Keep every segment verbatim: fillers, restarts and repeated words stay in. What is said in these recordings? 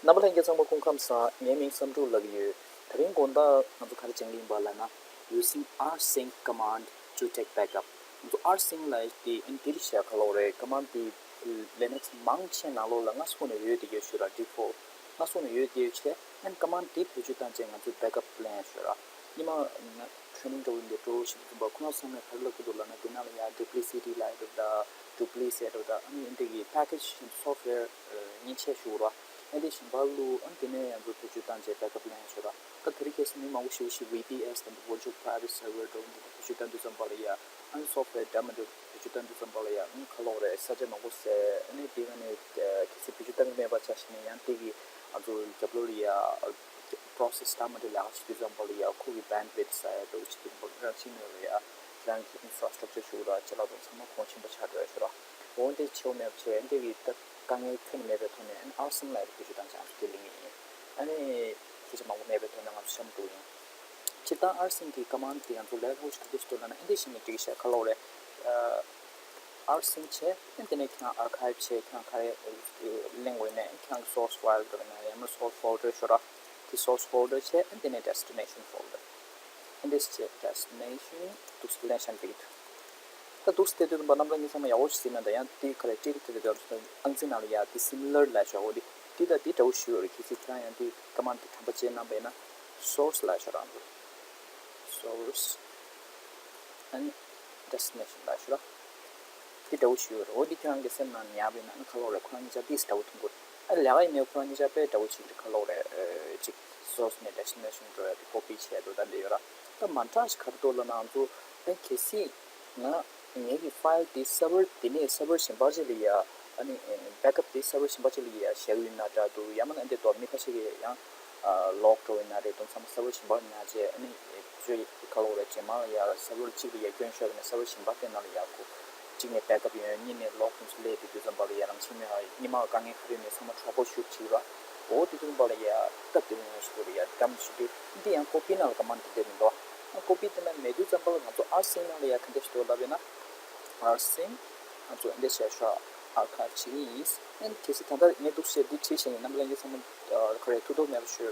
རྣམ་པ་ལྷན་རྒྱས་ཚང་མ་སྐུ་ཁམས་བཟང་། ངའི་མིང་བསམ་འགྲུབ་ལགས་ཡོད། དེ་རིང་དགོང་དག་ང་ཚོ་ག་རེ་སྦྱང་གི་ཡིན་པ་ལབ་ན། Using rsync command to take backup. ང་ཚོ་rsync ལབ་དེ་ཨན་དེ་རེད་ཤག་ག་ལབ་དགོས་རེད། command དེ་Linux མང་ཆེ་ནང་ལོགས་ལ་སྔ་སོ་ནས་ཡོད་དེ་ཡོད་ཤོད་ར། default སྔ་སོ་ནས་ཡོད་དེ་ཡོད་ཆེ། ཨན་command དེ་བེད་སྤྱོད་བཏང་བྱས་ང་ཚོ་backup ལེན་ཡ་ཤོད་ར། ཉི་མ་ང་training འགྲོ་འདི་འགྲོ་ཞིག་འདུག་པ། ཁོ་རང་ཚང་མས་ག་རེ་ལབ་ཀྱི་འདུག་ལབ་ན། དེ་ནང་ལ་ཡ་duplicity ལབ་ཡ་འདུག་ད། duplicity འདུག་ད། ཨ་ནི་འདི་གི་package software མཉེན་ཆས་ཞུ་ར། ཨ་འདི་ཞིམ་པ་བླུགས། ཨ་དེ་ནས་ཡང་ཚོ་བེད་སྤྱོད་བཏང་བྱས་backup ལེན་ཞུ་ར། ད་དེ་རིང་ཁ་སང་མི་མང་པོ་ཞེ་པོ་ཞིག་V P S དང་virtual private server འདྲ་བོ་འདི་བེད་སྤྱོད་བཏང་དུས་ཙམ་པ་ལ་ཡ། ཨ་ནི་software འདྲ་མི་འདྲ་བེད་སྤྱོད་བཏང་དུས་ཙམ་པ་ལ་ཡ། ཨ་ནི་ག་ལབ་དགོས་རེད། ས་ཆ་མང་པོ་ཟས། ཨ་ནི་དེ་ག་ནས་གལ་སྲིད་བེད་སྤྱོད་བཏང་གི་མེད་པ་ཆ་བཞག་ན་ཡང་དེ་གི་ང་ཚོ་རྒྱབ་ལོགས་ལ་ཡ་process འདྲ་མི་འདྲ་ལས་ཀ་བྱེད་དུས་ཙམ་པ་ལ་ཡ་ཁོ་གི་bandwidth ཟ་ཡ་འདྲ་བོ་བྱེད་དུས་ཙམ་པ་ལ་རང་བཞིན་མེད་པ་ལ་ཡ་ཁྱེད་རང་གི་infrastructure ཞུ་ར་ཅི་ལ་དང་ཚང་མ་གོང་ཆེན་པོ་ཆགས་འགྲོ་ཡ་ཞུ་ར། འོ་འདི་ཆེ་བོ་མེད་པ་བྱས། འདི་གི་ད་དཀའ་ངལ་ཁྱོན་ནས་མེད་པའི་ཐོག་ནས་ཨ་ནི་rsync ལབ་ཡ་དེ་བེད་སྤྱོད་བཏང་བྱས་ང་ཚོ་དེ་ལེན་གྱི་ཡིན། ཨ་ནི་ཁྱད་ཆོས་མང་པོ་མེད་པའི་ཐོག་ནས་ང་ཚོ་བཤམས་འགྲོ་གི་ཡིན། སྤྱིར་བཏང་rsync གི་command དེ་ང་ཚོ་ལས་སླ་པོ་ཞིག་ག་འདྲ་ཞིག་འདུག་ལབ་ན། ཨ་འདི་ཞིག་ནས་འགྲིག་ཤག་ག་ལབ་དགོས་རེད། ཨ་rsync བྱས། ཨ་དེ་ནས་ཁྱེད་རང་archive བྱས། ཁྱེད་རང་ག་རེ་ལེན་དགོས་ན་ཁྱེད་རང་གི་source file འདྲ་བོ་ཡིན་ན་ཡང་ན་source folder ཞུ་ར། དེ་source folder བྱས། ཨ་དེ་ནས་destination folder། ཨ་འདི་བྱས། destination འདུག་སེ་ལེན་བཞག་འགྲིག་གི་འདུག་ད་འདུག་སེ་བལྟས་དུས་ཙམ་པ་རྣམ་པ་གཉིས་ཚང་མ་ཡག་པོ་ཞིག་གཟིགས་ན། ད་ཡང་དེ་ག་རེ་ཊིལ་དེ་དེ་ཨང་རྩིས་ནང་ལ་ཡ་དེ་similar ལབ་ཤག་འོ་དེ་དེ་ད་དེ་འདྲ་བོ་ཞིག་ཡོད་རེད། གལ་སྲིད་ཁྱེད་རང་ཡང་དེ་command དེ་དྲན་པ་བརྗེད་གནང་པ་ཡིན་ན། source ལབ་ཤག་རང་ཚོ་source and destination ལབ་ཤག་ར། དེ་འདྲ་བོ་ཞིག་ཡོད་རེད། འོ་དེ་ཁྱེད་རང་གི་སེམས་ནང་ཉར་བ་ཡིན་ན་ཨ་ནི་ག་ལབ་དགོས་རེད། ཁོ་རང་གཉིས་ཆ་དེ་འདྲ་བོ་མཐོང་གི་རེད། ཨ་ལས་ཀ་ཡིན་ནའི་ཁོ་རང་གཉིས་ཆ་དཔེ་འདྲ་བོ་ཅིག་རེད། ག་ལབ་དགོས་རེད། ཨ་གཅིག་source ནས་destination འགྲོ་ཡ་དེ་copy བྱས་འགྲོ་ད་འདྲ་ཡོད་ར། ད་མ་འདྲ་ཞིག་ག་རེ་འདུག་ལབ་ན། ང་ཚོ་ཨ་གལ་སྲིད་ང་ངེད་ཀྱི་file དེ་server དེ་ནས་server གཞན་པ་ཅིག་ལ་ཡ། ཨ་ནི་backup དེ་server གཞན་པ་ཅིག་ལ་ཡ་བཞག་ཡོད་ན་འདྲ་འདུག་ཡང་མིན་ན་འདི་འདྲ་མི་ཁ་ཤས་ཀྱིས་ཡང་log འགྲོ་ཡོད་ན་རེད། དོན་ཚང་མ་server གཞན་པ་ལ་ཉར་བྱས། ཨ་ནི་བཟོས་ག་ལབ་དགོས་རེད། རྗེས་མ་ལ་ཡ་server གཅིག་ལ་ཡ་སྐྱོན་ཤོར་བ་ནས་server གཞན་པ་དེ་ནང་ལ་ཡ་ཁོ་གཅིག་ནས་backup ཡོང་། གཉིས་ནས་log དེ་ཚོ་སླེབས་དུས་ཙམ་པ་ལ་ཡ་རང་བཞིན་མེད་པ་སྔོན་མ་དཀའ་ངལ་ག་རེ་ཡོད་མེད་ཚང་མ་troubleshoot བྱེད་ར། འོ་དེ་ཙམ་པ་ལ་ཡ་སྟབས་བདེ་པོ་ཡོང་ཞིག་འདུག་ར་ཡ། འདྲ་མི་ཞིག་འདུག་འདི་ཡང་copy ནང་ལ་command དེ་འདྲ་མི་འདུག་ཨ་copy དེ་འདྲ་མེད་དུས་ཙམ་པ་ལ་ང་ཚོ་rsync ནང་ལ་ཡ་ག་འདྲ་ཞིག་འདུག་ལབ་ཡིན་ན། rsync ང་ཚོ་འདི་འདྲ་བྱས་ཤག archive བྱེད་ཀྱི་ཡིན། ཨན་གལ་སྲིད་ད་ལྟ་ངས་འདུག་བཤད་འདི་བྲིས་བཞག་ཡིན། རྣམ་པ་ལྷན་རྒྱས་ཚང་མ་ག་རེ་ཐུགས་དོགས་མེད་པ་ཞུ།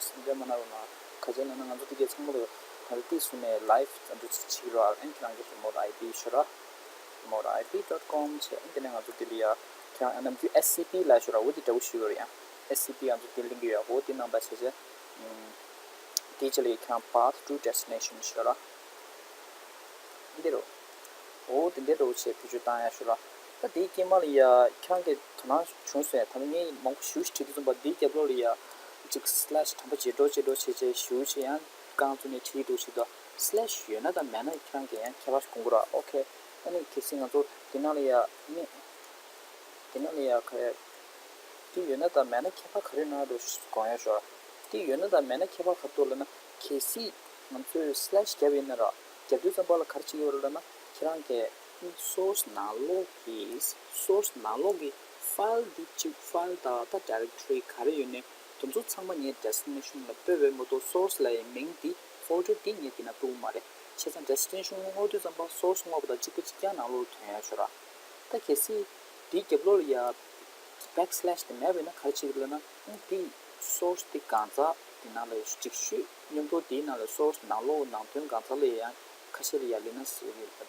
སེམས་ཁྲལ་མ་གནང་རོགས་གནང་། ག་ཅི་ལབ་ན་ང་ཚོ་འདི་གའི་ཚང་མ་ལ་ད་ལྟ་དེ་བཟུང་ནས་live འདུག་བྱེད་ཀྱི་ར། ཨན་ཁྱེད་རང་གིས་remote I P ཞུ་ར། remote I P dot com བྱས། ཨན་དེ་ནས་ང་ཚོ་འདི་ལ་ཡ་ཁྱེད་རང་ཨ་ནམ་རྒྱུན་S C P ལབ་ཞུ་ར། འོ་འདི་འདྲ་བོ་ཞུ་ཡོད་རེད། ཡང་S C P ང་ཚོ་འདི་ལིང་གི་ཡོད། འོ་འདི་ནང་པ་བྱས་བྱས། དེའི་རྗེས་ལ་ཡ་ཁྱེད་རང་path to destination ཞུ་ར། འདི་རུ། འོ་དེ་འདྲའི་འདྲ་བོ་བྱས་བེད་སྤྱོད་བཏང་ཡ་ཞུ་ར། ད་དེའི་སྐྱེས་མ་ལ་ཡ་ཁྱེད་རང་གི་དོ་སྣང་བྱུང་སོང་ཡ། ད་ངས་མང་པོ་ཞེ་པོ་ཞིག་བྲིས་དུས་ཙམ་པ་འདིའི་རྒྱབ་ལོགས་ལ་ཡ་གཅིག་slash དམ་པ་བརྗེ་སྒྲོག་བརྗེ་སྒྲོག་བྱས་བྱས་ཞེ་པོ་ཅིག་ཡང་རྐང་བཙུགས་ནས་བྲིས་འདུག་ཞིག་འདུག slash ཡོད་ན་དང་མེད་ན་ཁྱེད་རང་གིས་ཡང་ཁྱད་པར་ཞིག་གོ་གི་ར། ཨོ་ཁེ། ཨ་ནི་གལ་སྲིད་ང་ཚོ་དེ་ནང་ལ་ཡ་ནི། དེ་ནང་ལ་ཡ་ག་རེ། དེ་ཡོད་ན་དང་མེད་ན་ཁྱད་པར་ག་རེ་ཡོད་ན་འགྲོ་དགོངས་ཡ་ཞུ་ར། དེ་ཡོད་ན་དང་མེད་ན་ཁྱད་པར་ག་རེ་འདུག་ལབ་ན། གལ་སྲིད་ང་ཚོས་slash བརྒྱབ་ཡིན་ན་ར། བརྒྱབ་དུས་ཙམ་པ་ལ་ག་རེ་བྱེད་ཀྱི་ཡོད་རེད་ལབ་ན། ཁྱེད་རང་གིས་source ནང་ལོགས་ཀྱི་source ནང་ལོགས་ཀྱི་file འདི་གཅིག file དང་ད་directory ག་རེ་ཡོད་ནའི་དེ་ཚོ་ཚང་མ་ངས་destination ལ་སྤོས་པ་མ་གཏོགས་source ལབ་ཡའི་མིང་འདི་folder འདི་ངས་འདི་ན་བླུག་གི་མ་རེད། བྱས་ཙང་destination བསྔོག་དུས་ཙམ་པ་source བསྔོག་པ་དང་གཅིག་པ་གཅིག་རྐྱང་ནང་ལོགས་ལ་ཐོན་ཡ་ཞུ་ར། ད་གལ་སྲིད་དེའི་རྒྱབ་ལོགས་ལ་ཡ་backslash དེ་མེད་པ་ཡིན་ན་ག་རེ་བྱེད་ཀྱི་ལབ་ན། ཨང་དེ་source དེ་གང་ཚ་དེ་ནང་ལ་ཅིག་ཤོད། མཉམ་དུ་དེའི་ནང་ལ་source ནང་ལོགས་ནང་དོན་གང་ཚ་ལ་ཡང་ཁ་ཤས་ལ་ཡ་Linux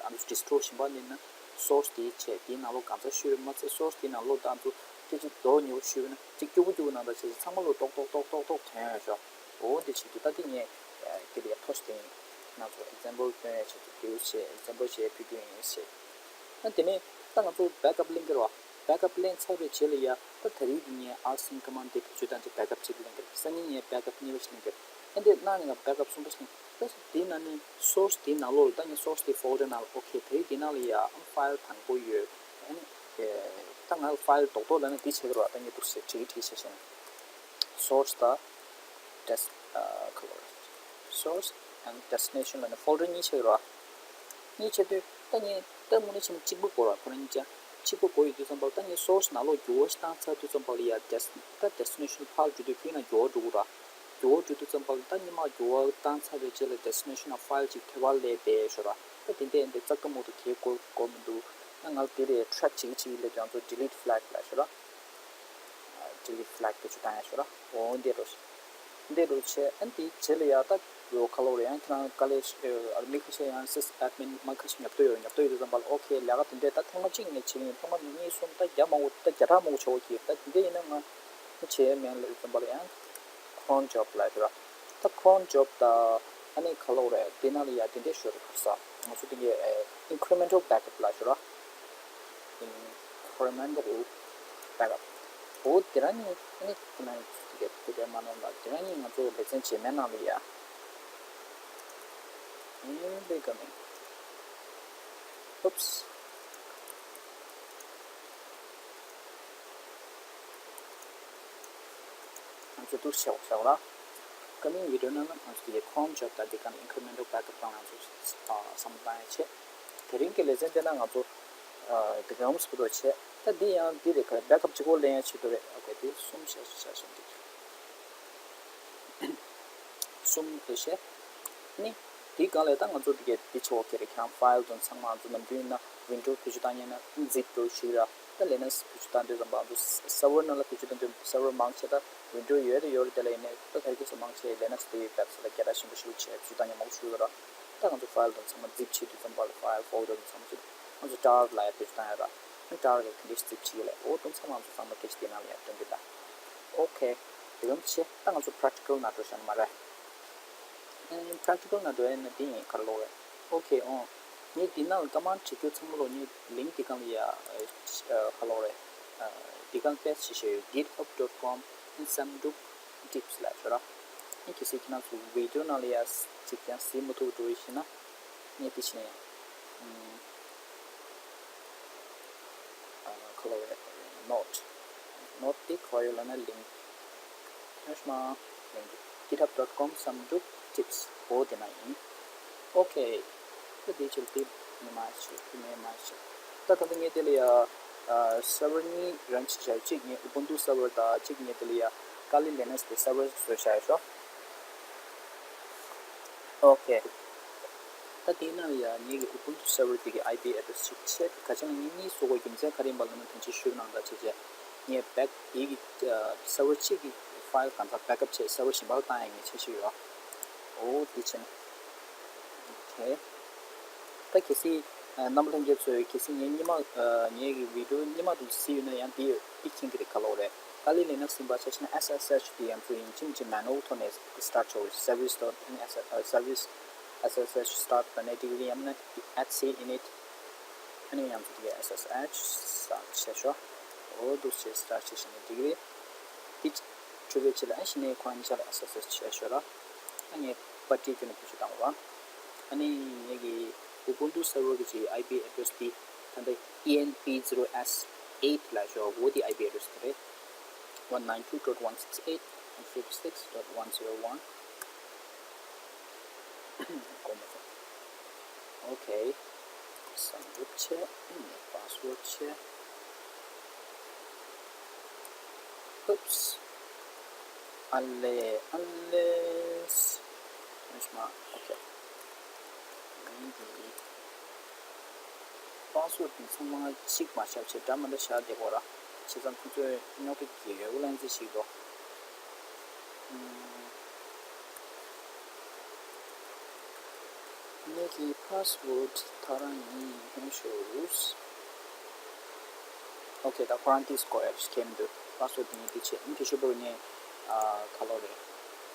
ཨ་ནི་distro གཞན་པ་ནས་ན་source དེའི་ཆེད་དེའི་ནང་ལོགས་གང་ཚ་ཤོད་མ་ཚད་source དེའི་ནང་ལོགས་ད་ཚོ་ཏི་ཅིག་རྡོ་ཉེ་བོ་ཤོད་ན་ཅིག་སྐྱུག་པོ་སྐྱུག་པོ་ནང་ད་བྱས་ཚེ་ཚང་མ་ལོ་ཏོག་ཏོག་ཏོག་ཏོག་ཏོག་ཐོན་ཡ་ཤོག་འོ་དེ་བྱེད་དུས་ད་དེ་ངས་དེ་ལ་ཡ་ཐོ་ཞིག་སྟེང་ང་ཚོ་example སྟོན་ཡ་ཆེད་དུ་དེའུ་བྱས་example བྱས་ཕུལ་རྒྱུ་ཡིན་ཞེས། ཨ་དེ་ནས་ད་ང་ཚོ་backup ལེན་གི་རེད་བ། backup ལེན་ཚར་བའི་རྗེས་ལ་ཡ་ད་ད་རེས་ཀྱི་ངས་rsync command དེ་བེད་སྤྱོད་བཏང་རྗེས་backup གཅིག་ལེན་གི་རེད། སང་ཉིན་ངས་backup གཉིས་པ་ཞིག་ལེན་གི་རེད། ཨ་འདི་གནངས་ཉིན་ང་backup གསུམ་པ་ཞིག་ལེན། ད་དེའི་ནང་ནས་source དེའི་ནང་ལོགས་ལ་ད་ངས་source དེ་folder ནང་ལ་okay ད་རེས་དེའི་ནང་ལ་ཡ་file དང་པོ་ཡོད། ཨ་ནི་ད་ང་file རྡོག་རྡོག་ལ་ནི་དེ་བྱེད་གི་རེད་བ། ད་ངས་འདུག་སེ་བྲིས་བྲིས་བྱས་བྱས་ནས་source ད་des ཨ་ག་ལབ་རེད། source and destination ལ་ནི་folder གཉིས་ཆགས་ཡོད་རེད་བ། གཉིས་ཆགས་དུས་ད་ངས་ད་དངོས་གནས་བྱས་ན་གཅིག་པ་དགོས་རེད་བ། ཁོ་རང་གཉིས་ཆ་གཅིག་པ་དགོས་ཡོད་དུས་ཙམ་པ་ལ་ད་ངས་source ནང་ལོགས་འགྱུར་བ་ཞིག་བཏང་ཚར་དུས་ཙམ་པ་ལ་ཡ་des ད་destination file འགྱུར་དུས་ཁོའི་ནང་འགྱུར་བ་འགྲོ་གི་རེད་བ། འགྱུར་བ་འགྲོ་དུས་ཙམ་པ་ལ་ད་སྔོན་མ་འགྱུར་བ་བཏང་ཚར་བའི་རྗེས་ལ་destination file གཅིག་ཐོལ་པ་སླེབས་པའི་ཞོར་ད་དེ་འདྲས་འདི་ཙག་ཏུ་མུག་ཏུ་གས་དགོས་དགོས་མི་འདུག་ད་ང་ལ་དེ་ལས་track བྱེད་ཀྱི་བྱེད་ཀྱི་ལས་དེ་ང་ཚོ་delete flag ལབ་ཞོར་ད། དེ་གི་flag་དེ་ཚོ་བཏང་ཡ་ཤོད་ར། འོ་འདི་རུ། འདི་རུ་བྱས། ཨ་ནི་དེའི་རྗེས་ལ་ཡ་ད་ཡོ་ཁ་ལོ་རེ་ཡང་ཁྱེད་རང་དཀའ་ལས་ཨ་མི་ཁ་ཤས་ཡང་sys admin་མ་ཁ་ཤས་ཉོབ་ཏོ་ཡོད། ཉོབ་ཏོ་ཡོད་དུས་ཙམ་པ་ལ་ཨོ་ཁེ་ལས་ཀ་དེ་འདྲས་ད་ཐེངས་མ་གཅིག་ངས་བྱེད་ཀྱི་ཡིན། ཐེངས་མ་གཉིས་གསུམ་ད་བརྒྱ་མང་པོ་ད་བརྒྱ་ཕྲག་མང་པོ་བྱེད་དགོས་ཀྱི་ཡོད། ད་དེ་འདྲས་ཡིན་ན་ང་བྱེད་ཡས་མེད་ལབ་དུས་ཙམ་པ་ལ་ཡང་cron job་ལབ་ཡ་ཤོད་ར། ད་cron job་ད་ཨ་ནི་ཁ་ལོ་རེད། དེ་ནང་ལ་ཡ་དེ་འདྲས་ཤོད་རེད། ག་རེ་ཟ། ང་ཚོ་དེ་གའི་incremental backup་ལབ་ཤོད་ར། Incremental backup། འོ་དེ་རང་ཉིད་ཨ་ནི་ཁོ་ན་དེ་གའི་དེ་འདྲས་མ་ནོར་ལ། དེ་རང་ཉིད་ང་ཚོ་ལེ་ཚན་རྗེས་མའི་ནང་ལ་ཡ། Incoming། Oops། ང་ཚོ་འདུག་བྱས་པ་བྱས་པ་ལ། Coming video་ནང་ལ་ང་ཚོ་དེ་གའི་cron job་དང་དེ་ག་ནང་incremental backup་སྒང་ལ་ང་ཚོ་བསམ་བློ་བཏང་ཡ་བྱས། དེ་རིང་གི་ལེ་ཚན་དེ་ན་ང་ཚོ་ཨ་དེ་གའི་ཧོམ་སི་པོ་ཏོ་བྱས། ད་འདི་ཡང་འདི་རེད། ག་རེ་backup་གཅིག་པོ་ལེན་ཡ་ཆེད་དུ་རེད། ཨོ་ཁེ། དེ་གསུམ་བྱས་བྱས་བྱས་འདི་གསུམ་དེ་བྱས། ནི། དེའི་སྒང་ལ་ད་ང་ཚོ་དེ་གའི་དེ་བྱེད་ཨོ་ཁེ་རེད། ཁྱེད་རང་file་དང་ཚང་མ་ང་ཚོ་ནམ་རྒྱུན་ཡིན་ན་Windows་བེད་སྤྱོད་བཏང་ཉན་ན་zip་འགྲོ་ཞིག་ར། ད་Linux་བེད་སྤྱོད་བཏང་དུས་ཙམ་པ་ང་ཚོ་server་ནང་ལ་བེད་སྤྱོད་བཏང་དུས་server་མང་ཆེ་ད་Windows་ཡོད་དེ་ཡོད་རེད། དེ་ལ་ཡིན་ནའི་ད་དེ་གའི་ས་མང་ཆེ་Linux་དེ་བེད་ས་ལ་སྐད་གྲགས་ཆེན་པོ་ཞིག་བྱས་བེད་སྤྱོད་བཏང་ཉན་མང་པོ་ཞིག་ཡོད་ར། ད་ང་ཚོ་file་དང་ཚང་མ་zip་བྱེད་དུས་ཙམ་པ་ལ་file folder་དང་ཚང་མ་zip། ང་ཚོ་tar་ལ་ཡ་བེད་སྤྱོད་བཏང་ཡོད་ར། tar་གི་ག་འདྲས་zip་བྱེད་ཀྱི་ལས། འོ་དེ་ཚང་མ་ང་ཚོ་ཚང་མ་སྐད་ཆ་དེ་ནང་ལ་ཡ་སྟོན་གྱི་ད། ཨོ་ཁེ། དེ་གམ་ཆེ། ད་ང་ཚོ་practical་ནང་འགྲོ་བཞག་ན་མ་རེད། ཨ་practical་ནང་འགྲོ་ཡ་ན་དེ་ཡིན་ག་རེ་ལོག་རེད། ཨོ་ཁེ། ཨོ། ངས་འདི་ནང་ལ་ཀ་མན་བྲིས་རྒྱུ་ཚང་མ་ལོ་ངས་link་འདི་གང་ལ་ཡ་ཨ་ག་རེ་ལོག་རེད། ཨ་འདི་གང་paste་བྱེད་བཞག་ཡོད། github dot com and samduk tips་ལབ་ཤོད་ར། ཨ་གལ་སྲིད་ཁྱེད་རང་ཚོ་video་ནང་ལ་ཡ་གཅིག་ཀྱང་གཟིགས་མ་ཐུབ་འགྲོ་ཡོད་ཤེ་ན། ངས་དེ་བཞིན་ཨ་ག་རེ་ལོག་རེད། note note་དེ་ག་པར་ཡོད་ལབ་ན་link་ཐོན་ཤག་མ། link་དེ་github dot com samduk tips་འོ་དེ་ན་ཡིན། ཨོ་ཁེ། ད་དེ་ཕྱིར་དེ་ནི་མ་ཤེས། དེ་ནས་མ་ཤེས། ད་ད་ལྟ་ངས་དེ་ལ་ཡ་ཨ་server་གཉིས་run་བྱེད་བཞག་གཅིག་ངས་Ubuntu server་དང་གཅིག་ངས་དེ་ལ་ཡ་Kali Linux་དེ་server་བཟོས་བཞག་ཡོད་ཤག་ཨོ་ཁེ། ད་དེའི་ནང་ལ་ཡ་ངེད་ཀྱི་Ubuntu server་དེ་གི་I P address་ཅིག་བྱས། ག་ཅི་ལ་ངེད་གཉིས་བཟོ་དགོས་རྒྱུ་མཚན་ག་རེ་ཡིན་པ་ལབ་ན་ཐེངས་གཅིག་ཞུས་གནང་དང་བྱས་རྗེས་ངས་back་དེ་གི་server་གཅིག་གི་file་གང་ཚང་backup་བྱས་server་གཞན་པ་ལ་བཏང་ཡ་ངས་འཆར་གཞི་ཡོད། ཨོ་དེ་བྱས་ན། ཨོ་ཁེ། ད་གལ་སྲིད་ཨ་རྣམ་པ་ལྷན་རྒྱས་ཚོས་གལ་སྲིད་ངའི་སྔོན་མ་ཨ་ངའི་གི་video་སྔོན་མ་དུ་གཟིགས་ཡོད་ན་ཡང་འདི་འདི་མཁྱེན་གྱི་རེད། ག་ལབ་རེད། Kali Linux་ཡིན་པ་ཆ་བཞག་ན་S S H་དེ་ཡང་ཚུར་ཡིན་ཅིང་ཅིང་manual་ཐོག་ནས་start་བྱེད་དགོས་རེད། service dot ཨ་service S S H start་བྱས་ནས་འགྲིག་གི་རེད། ཡང་ན་etc init ཨ་ནི་ཡང་ཚུར་གི་S S H start་བྱས་ཤོག་ཨོ་འདུག་སེ་start་བྱས་ཤིང་ནས་འགྲིག་གི་རེད། འདི་གྲུབ་པའི་ཆེད་ལ་ཨ་ནི་གཞི་ནས་ཁོ་རང་གཉིས་ཆ་ལ་S S H་བྱས་ཤོག་ར། ཨ་ངས་པར་ཊི་བརྒྱུད་ནས་བེད་སྤྱོད་བཏང་བ། ཨ་ནི་ངེད་ཀྱི་Ubuntu server་གི་ཅིག་I P address་དེ་ད་ལྟ E N P zero S eight་ལབ་ཤོག་འོ་དེ་I P address་དེ་རེད། one nine two dot one six eight dot fifty six dot one zero one། གོ་མ་སོང་། ཨོ་ཁེ། གསང་སྒྲུབ་བྱས། ཨ་ནི་password་བྱས། Oops། ཨ་ལེ་ཨ་ལེ། ཨོ་ཁེ། ངེད་ཀྱི་password་དེ་ཚང་མ་གཅིག་མ་བཞག་བྱས་འདྲ་མི་འདྲ་བཞག་བསྡད་ཀྱི་ཡོད་ར། བྱས་ཙང་ཁོ་ཚོས་རྙོག་དྲ་རྒྱག་ཡོད་ལན་ཙི་ཞིག་འདུག་ངེད་ཀྱི་password་ད་རང་ཡིན། སྙན་ཞུ། ཨོ་ཁེ། ད་ཁོ་རང་ཏིས་གོ་ཡ་ཁེམ་འདུག password་དེ་ངས་དེ་བྱས། ཨ་ནི་དེ་ཤོད་པོ་ངས་ཨ་ག་ལབ་རེད།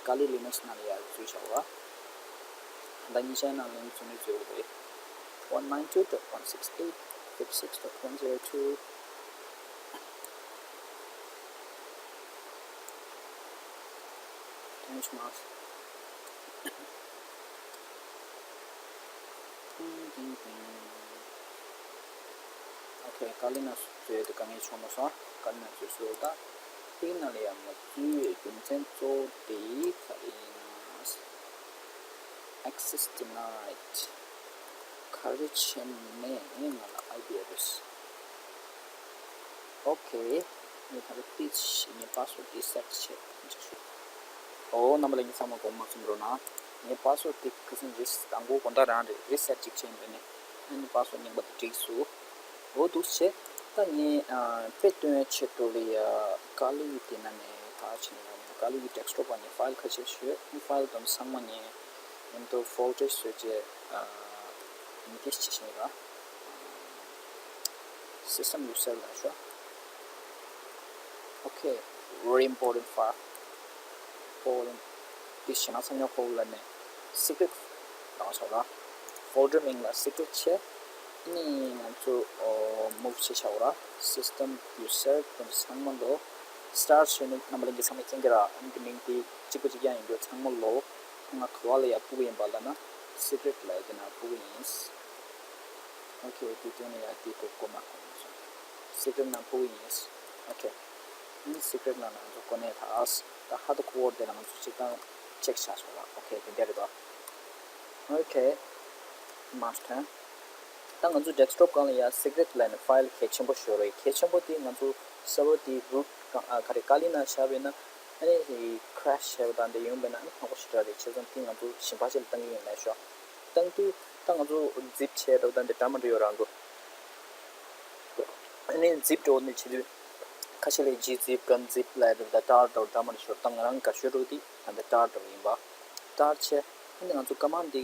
Kali Linux་ནང་ལ་ཡར་འཛུལ་བཞག་པ། ད་ཉིན་ཤས་ནང་ལ་འཛུལ་ནས་འཛུལ་བ་རེད། one nine two dot one six eight fifty six dot one zero two། ཐེངས་མ། ཨོ་ཁེ། Kali་ནང་འཛུལ་དེ་དཀའ་ངལ་བྱུང་མ་སོང་། Kali་ནང་འཛུལ་སོང་། ད་དེའི་ནང་ལ་ཡང་མ་འཛུལ་བའི་རྒྱུ་མཚན་གཙོ་བོ་དེ་ག་རེ་ཡིན་ན། Access denied། ག་རེ་བྱས་ནས་ང་ལ་I P address། ཨོ་ཁེ། ངས་ད་ལྟ་ཏིས་ཞིག་ངའི་password་reset་བྱེད་འཇུག་ཞུ། ཨོ་རྣམ་པ་ལྷན་རྒྱས་ཚང་མ་དགོངས་པ་མ་ཚོམ་རོགས་གནང་། ངའི་password་དེ་ཁ་སང་རེས་དང་པོ་དགོང་དག་རང་རེད། reset་ཅིག་བྱས་ཡིན་པས་ནས་ཨ་ནི་password་རྙིང་པ་དེ་འགྲིག་སོང་། ཨོ་འདུག་བྱས། ད་ངས་ཨ་དཔེ་སྟོན་ཡའི་ཆེད་དུ་ལ་ཡ་ཀ་ལི་གི་དེ་ན་ནས་ད་ཕྱིན་ཡོད་ཀ་ལི་གི་ཌེ་སི་ཊོབ་ནས་ཕའིལ་ཁ་ཤས་ཤོད། ཕའིལ་དང་ཚང་མ་ངས་མཉམ་དུ་ཕོལ་ཌར་བཟོས་རྗེས་ཨ་མི་དེ་ཅི་ཞིག་ར། System user ལ་ཤོག Okay, very important file. Important. དེ་ཤེས་ན་ཚང་མ་ཁོ་ལ་ནས་secret ལ་ཤོག་ར། ཕོལ་ཌར་མིང་ལ་secret བྱས། ཨ་ནི་ང་ཚོ་move བྱས་བྱའོ་ར། System user དང་ཚང་མ་ལོ། Start བྱས་ནས་རྣམ་པ་ལྷན་རྒྱས་ཚང་མས་མཁྱེན་གྱི་ར། ཨ་ནི་དེ་མིང་དེ་གཅིག་པ་གཅིག་རྐྱང་ཡིན་རྒྱུ་ཚང་མ་ལོ། ང་ག་བ་ལ་ཡ་ཕུག་གི་ཡིན་པ་ལ་ན་secret ལ་ཡ་དེ་ན་ཕུག་གི་ཡིན། Okay དེ་དོན་ལ་ཡ་དེ་ཐོག་གོ་མ་གོ་མ་སོང་། Secret ནང་ཕུག་གི་ཡིན། Okay ཨ་ནི་secret ལ་ན་ཚོ་གོ་ནས་ཐག་ད་ཧ་ད་ཁོ་བོར་དེ་ལ་ང་ཚོ་ཅིག་དང་ཅེག་བྱ་སོང་ལ། Okay དེ་འདྲ་རེད་པ། Okay མ་སྟོན། ད་ང་ཚོ་ཌེ་སི་ཊོབ་སྒང་ལ་ཡ་secret ལ་ནི་ཕའིལ་གལ་ཆེན་པོ་ཤོར་རེད། གལ་ཆེན་པོ་དེ་ང་ཚོ་སར་བར་དེ་རུཊ་ག་རེ་ཀ་ལི་ན་བཞག་པས་ན་ཨ་ནི་crash བྱས་པ་དང་དེ་ཡོང་པས་ན་ཨ་ནི་ཕངས་པོ་ཞེ་དྲག་རེད། བྱས་ཙང་དེ་ང་ཚོ་གཞན་པ་ཅིག་ལ་བཏང་གི་ཡིན་ལ་ཤོག་བཏང་དུས་ད་ང་ཚོ་ཛིབ་བྱས་འགྲོ་དང་དེ་འདྲ་མ་འདྲ་ཡོད་རང་གོ་ཨ་ནི་ཛིབ་འགྲོ་ནི་བྱེད་དུས་ཁ་ཤས་ལས་ཇི་ཛིབ་གན་ཛིབ་ལ་ཡ་འགྲོ་ད་ཊར་འགྲོ་འདྲ་མ་འདྲ་ཤོར་ད་ང་རང་དགའ་ཤོས་འགྲོ་དེ་ད་ལྟ་ཊར་འགྲོ་ཡིན་པ། ཊར་བྱས་ཨ་ནི་ང་ཚོ་ཀ་མན་ཌི་འདི་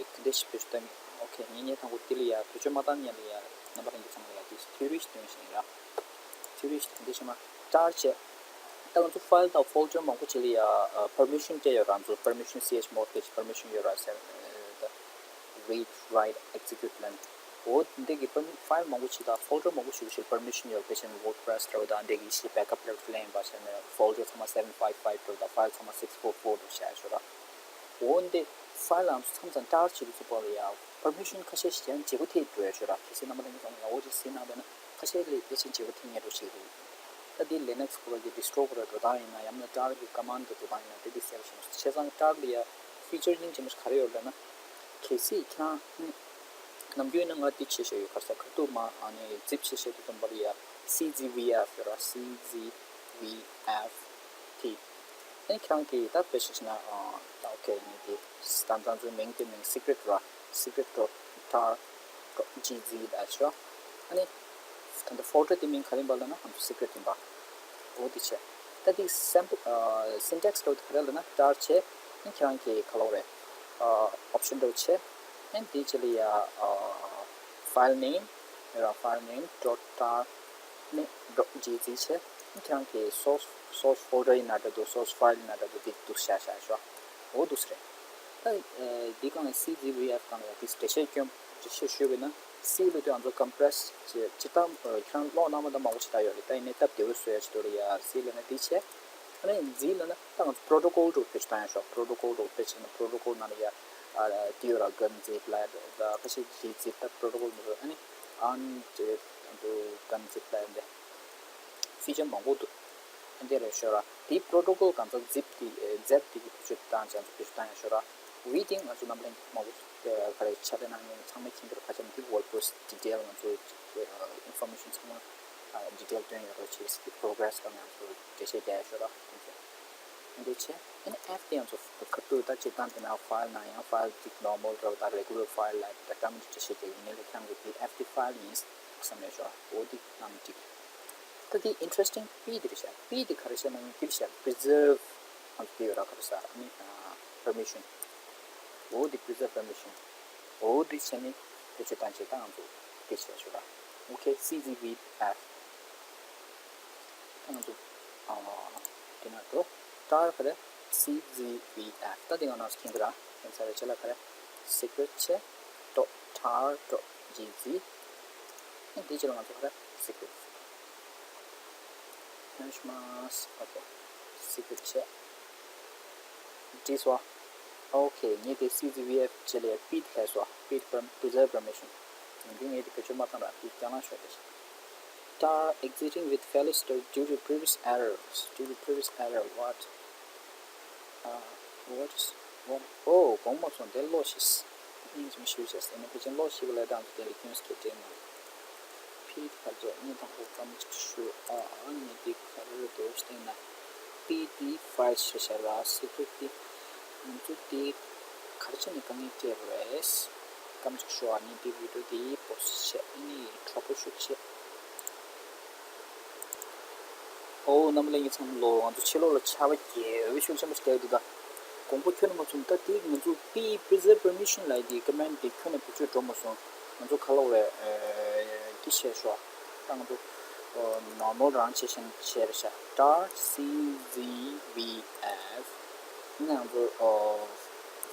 ག་འདྲ་ཞིག་བེད་སྤྱོད་བཏང་གི་ཨོ་ཁེ་ངེད་གཉིས་དང་པོ་དེ་ལ་ཡ་བེད་སྤྱོད་མ་བཏང་ཉན་ལ་ཡ་རྣམ་པ་ལྷན་རྒྱས་ཚང་མ་ལ་ཡ་དེ་ཐིའོ་རི་ཞིག་སྟོན་བཞིན་ཡིན་ར། ཐིའོ་རི་ཞིག་དེ་འདྲ་ཞིག་མ་ཊར་བྱས། ད་ང་ཚོ་ཕའིལ་དང་ཕོལ་ཌར་མང་པོ་ཅིག་ལ་ཡ་པར་མི་ཤན་སྤྲད་ཡོད་ར། ང་ཚོ་པར་མི་ཤན་སི་ཨེཆ་མོཌ་སྐད་ཀྱི་པར་མི་ཤན་ཡོད་ར་ཟེར། ད་read write execute ལ་ནི་འོ་འདི་གི་པར་མི་ཕའིལ་མང་པོ་ཅིག་དང་ཕོལ་ཌར་མང་པོ་ཞིག་ཞིག་པར་མི་ཤན་ཡོད་པའི་ཕྱིར་ཝོརཌ་པི་རེ་སི་འདྲ་བོ་དང་འདི་གི་ཞིག་བེག་ཨབ་ལ་ལེན་པ་ཟེར་ནས་ཕོལ་ཌར་ཚང་མ་སེ་བེན་ཕའིབ་ཕའིབ་འདྲ་བོ་དང་ཕའིལ་ཚང་མ་སིགས་ཕོར་ཕོར་འདྲ་བོ་བཞག་ཡོད་ར། འོ་འདི་ཕའིལ་ལ་ཚང་མ་ཊར་བྱེད་དུས་ཚོད་པོ་ལ་ཡ་པར་མི་ཤན་ཁ་ཤས་ཤིག་ཡང་བརྗེ་པོ་ཐེབས་འགྲོ་ཡ་ཤོད་ར། གལ་སྲིད་རྣམ་པ་ལྷན་རྒྱས་ཚང་མ་ཡག་པོ་ཅིག་གཟིགས་གནང་བས་ན་ཁ་ཤས་ལས་དེ་ཕྱིན་བརྗེ་པོ་ཐེབས་ངེས་འགྲོ་ཞིག་རེད། ད་འདི་ལི་ནག་སི་ཁོ་ར་གི་ཌིས་ཊོ་ཁོ་ར་འགྲོ་སྟངས་ཡིན་ན་ཡང་ན་ཊར་གི་ཀ་མན་ཌི་གི་འགྲོ་སྟངས་ཡིན་ན་དེ་འདི་གསལ་པོ་ཞིག་མ་སོང་། བྱས་ཙང་ཊར་ལ་ཡ་ཕི་ཅར་སྙིང་རྗེ་མོ་ཞིག་ག་རེ་ཡོད་ལབ་ན། གལ་སྲིད་ཁྱེད་རང་ནི་ནམ་རྒྱུན་ནི་ང་འདི་བྱེད་བཞིན་ཡོད་ག་རེ་ཟེར་ཁ་ཐུག་མ་ཨ་ནི་ཛིབ་བྱེད་བཞིན་དུས་ཙམ་པ་ལ་ཡ་སི་ཛི་ཝི་ཨེཕ་ཡོད་ར། སི་ཛི་ཝི་ཨེཕ་ཊི། ཨ་ནི་ཁྱེད་རང་གིས་ད་དཔེ་བཞག་ན་ཨ་ད་ཨོ་ཁེ་ངས་དེ་ད་ང་ཚོའི་མིང་དེ་མིང་སི་ཀི་རེཊ་ར། སི་ཀི་རེཊ་ཌོཊ་ཊར་ཌོཊ་ཇི་ཛི་ལ་ཤོག་ཨ་ནི་ད་ལྟ་ཕོལ་ཌར་དེ་མིང་ག་རེ་ཡིན་པ་ལབ་ན་ང་ཚོ་སི་ཀི་རེཊ་ཡིན་པ། འོ་དེ་བྱས། ད་དེ་སེམ་པལ་སིན་ཊེག་སི་འདྲ་བོ་དེ་ག་རེ་ལབ་ན་ཊར་བྱས་ཨ་ནི་ཁྱེད་རང་གིས་ག་ལབ་རེད། ཨོབ་ཤན་འདྲ་བོ་བྱས། ཨ་ནི་དེའི་རྗེས་ལ་ཡ་ཕའིལ་ནེམ་ཡོད་ར། ཕའིལ་ནེམ་ཌོཊ་ཊར་ནི་ཌོཊ་ཇི་ཛི་བྱས། ཁྱེད་རང་གི་སོར་སི་སོར་སི་ཕོལ་ཌར་ཡིན་ན་འདྲ་འདུག་སོར་སི་ཕའིལ་ཡིན་ན་འདྲ་འདུག་དེ་འདུག་བཞག་བཞག་ཤོག་འོ་འདུག་སེ་རེད། ད་འདི་སྒང་ལ་སི་ཛི་ཝི་ཨེཕ་སྒང་ལ་ཡ་དེ་འགྲེལ་བཤད་སྐྱོན་འགྲེལ་བཤད་ཞུས་པས་ན་སི་ལབ་དུས་ང་ཚོ་ཀམ་པི་རེ་སི་བྱས་སྤྱིར་བཏང་ཁྱེད་རང་ཀློག་གནང་མ་ད་མང་པོ་ཞིག་ད་ཡོད་རེད། ད་ཡིན་ནའི་སྟབས་བདེ་བོ་བཟོ་ཡ་ཆེད་དུ་ལ་ཡ་སི་ལབ་ན་འདི་བྱས། ཨ་ནི་ཛི་ལབ་ན་ད་ང་ཚོ་པྲོ་ཊོ་ཀོལ་འདྲ་བོ་བེད་སྤྱོད་བཏང་ཡ་ཤོག་པྲོ་ཊོ་ཀོལ་འདྲ་བོ་བེད་སྤྱོད་ན་པྲོ་ཊོ་ཀོལ་ནང་ལ་ཡ་ཨ་དེ་ཡོད་ར། གན་ཛིབ་ལབ་ཡ་འདྲ་བོ་ད་ཁ་ཤས་ཇི་ཛིབ་ད་པྲོ་ཊོ་ཀོལ་མི་འདུག་ཨ་ནི་ཨན་ཛིབ་ཨ་འདུ་གན་ཛིབ་ལབ་ཡ་འདི་ཕི་ཅར་མང་པོ་འདུག་ཨ་འདི་རེད་ཤོད་ར། དེ་པྲོ་ཊོ་ཀོལ་གང་ཚང་ཛིབ་དེ་ཛེབ་དེ་གི་བེད་སྤྱོད་བཏང་ཅང་ཚོ་བེད་སྤྱོད་བཏང་ཡ་ཤོད་ར། ཝི་ཏིང་ང་ཚོ་རྣམ་པ་ལྷན་རྒྱས་མང་པོ་ག་རེ་ཕྱག་ལས་གནང་མཁན་ཚང་མས་མཁྱེན་གྱི་རེད། ཁ་ཆེམས་འདི་ཝོརཌ་པི་རེ་སི་ཌི་ཊེལ་ང་ཚོ་ཨིན་ཕོར་མེ་ཤན་ཚང་མ་ཌི་ཊེལ་སྟོན་ཡོད་རེད། ཅེས་ཀྱི་པོ་རོ་གི་རེ་སི་ལ་ང་ཚོ་འགྲེལ་བཤད་རྒྱག་ཡ་ཤོད་ར། འདི་བྱས། ཨ་ནི་ཨེཕ་དེ་ཡང་ཚོ་ཁ་ཐུག་ད་སྤྱིར་བཏང་དེ་ན་ཕའིལ་ནང་ཡང་ཕའིལ་ཅིག་ནོར་མལ་འདྲ་བོ་དང་རེ་གུ་ལར་ཕའིལ་ལ་ད་ཀྲམ་ཅིག་བྱེད་དེ་ཡིན་ནའི་ལས་ཁྱང་གི་དེ་ཨེཕ་དེ་ཕའིལ་ཡིན་བསམ་ཡ་ཤོག་འོ་དེ་གནང་འགྲིག་ད་དེ་ཨིན་ཊི་རེ་སི་ཊིང་པི་དེ་རེད་ཤག་པི་དེ་ག་རེ་བཤད་ན་ཡང་དེ་རེད་ཤག་པི་རི་ཛརབ་ང་ཚོ་དེ་ཡོད་ར་ག་རེ་ཟ་ཨ་ནི་པར་མི་ཤན། འོ་དེ་པི་རི་ཛརབ་པར་མི་ཤན། འོ་དེ་བྱས་ནས་བེད་སྤྱོད་བཏང་བྱས་ད་ང་ཚོ་དེ་བྱས་ཤོག་ར། ཨོ་ཁེ་སི་ཛི་ཝི་ཨེཕ། ད་ང་ཚོ་ཨ་དེ་ན་འགྲོ། ཊར་ག་རེ། སི་ཛི་ཝི་ཨེཕ། ད་དེ་ང་རང་ཚོ་མཁྱེན་གི་ར། མཁྱེན་ཚར་རེད། ཅེ་ལ་ག་རེ། སི་ཀི་རེཊ་བྱས། ཌོཊ་ཊར་ཌོཊ་ཇི་ཛི། ཨ་དེ་ཅེ་ལ་ང་ཚོ་ག་རེ། སི་ཀི་རེཊ། ཐེངས་མ་ཨོ་ཁེ་སི་ཀི་རེཊ་བྱས། བྲིས་སོ། ཨོ་ཁེ་ངས་དེ་སི་ཛི་ཝི་ཨེཕ་བྱས་ལས་པི་ལྷས་སོ། པི་པར་པི་རི་ཛརབ་པར་མི་ཤན། ཡིན་རྒྱུ་ངས་དེ་བེད་སྤྱོད་མ་བཏང་ར། པི་རྒྱང་ལ་ཤོད་དེ། Tar exiting with failure state due to previous errors. Due to previous error, what? Uh, what is, what? Oh, གོང་མ་སོང་དེ་ལོ་ཤིས། ཨིན་ཇི་མི་ཤུ་ཤེས་ཨེ་ནི་ཕི་ཅན་ལོ་ཤི་གི་ལས་དང་དེ་ལ་ཀུན་སྐད་དྲན་ན། ཕི་ཁ་ཚོ་ནི་དང་པོ་ཀམ་ཅིག་ཤུ་ཨ་ཨ་ནི་དེ་ག་རེ་རེད་འདུག་བལྟས་ན། པི་དེ་ཕའིལ་ཤ་ཤ་ར་སི་ཀི་རེཊ་དེ། ང་ཚོ་དེ་ག་རེ་བྱས་ནས་དཀའ་ངལ་སྤྲད་རེད། ཀམ་ཅིག་ཤུ་ཨ་ནི་དེ་བི་ཌིའོ་དེ་པོ་སི་ཊི་བྱས་ཨ་ནི་ཁྲོ་པོ་ཤུ་བྱས། ཨོ། རྣམ་པ་ལྷན་རྒྱས་ཚང་མ་ལོ། ང་ཚོ་ཕྱི་ལོགས་ལ་ཆར་པ་རྒྱས་པའི་ཤུགས་ཆེན་པོ་ཞིག་རྒྱག་འདུག་ད་དགོངས་པ་ཁྱོན་ནས་མ་ཚོམ། ད་དེ་ང་ཚོ་པི་preserve permission ལབ་ཀྱི་ཀ་མེན་ཌི་དེ་ཁྱོན་ནས་བེད་སྤྱོད་འགྲོ་མ་སོང་། ང་ཚོ་ག་ལབ་དགོས་རེད། དེ་བྱས་ཤོག་ད་ང་ཚོ་ནོར་མལ་རང་བྱས་བཞིན་བྱས་རེད་ཤག་ཊར་སི་ཛི་ཝི་ཨེཕ། ཨ་ནི་ང་ཚོ་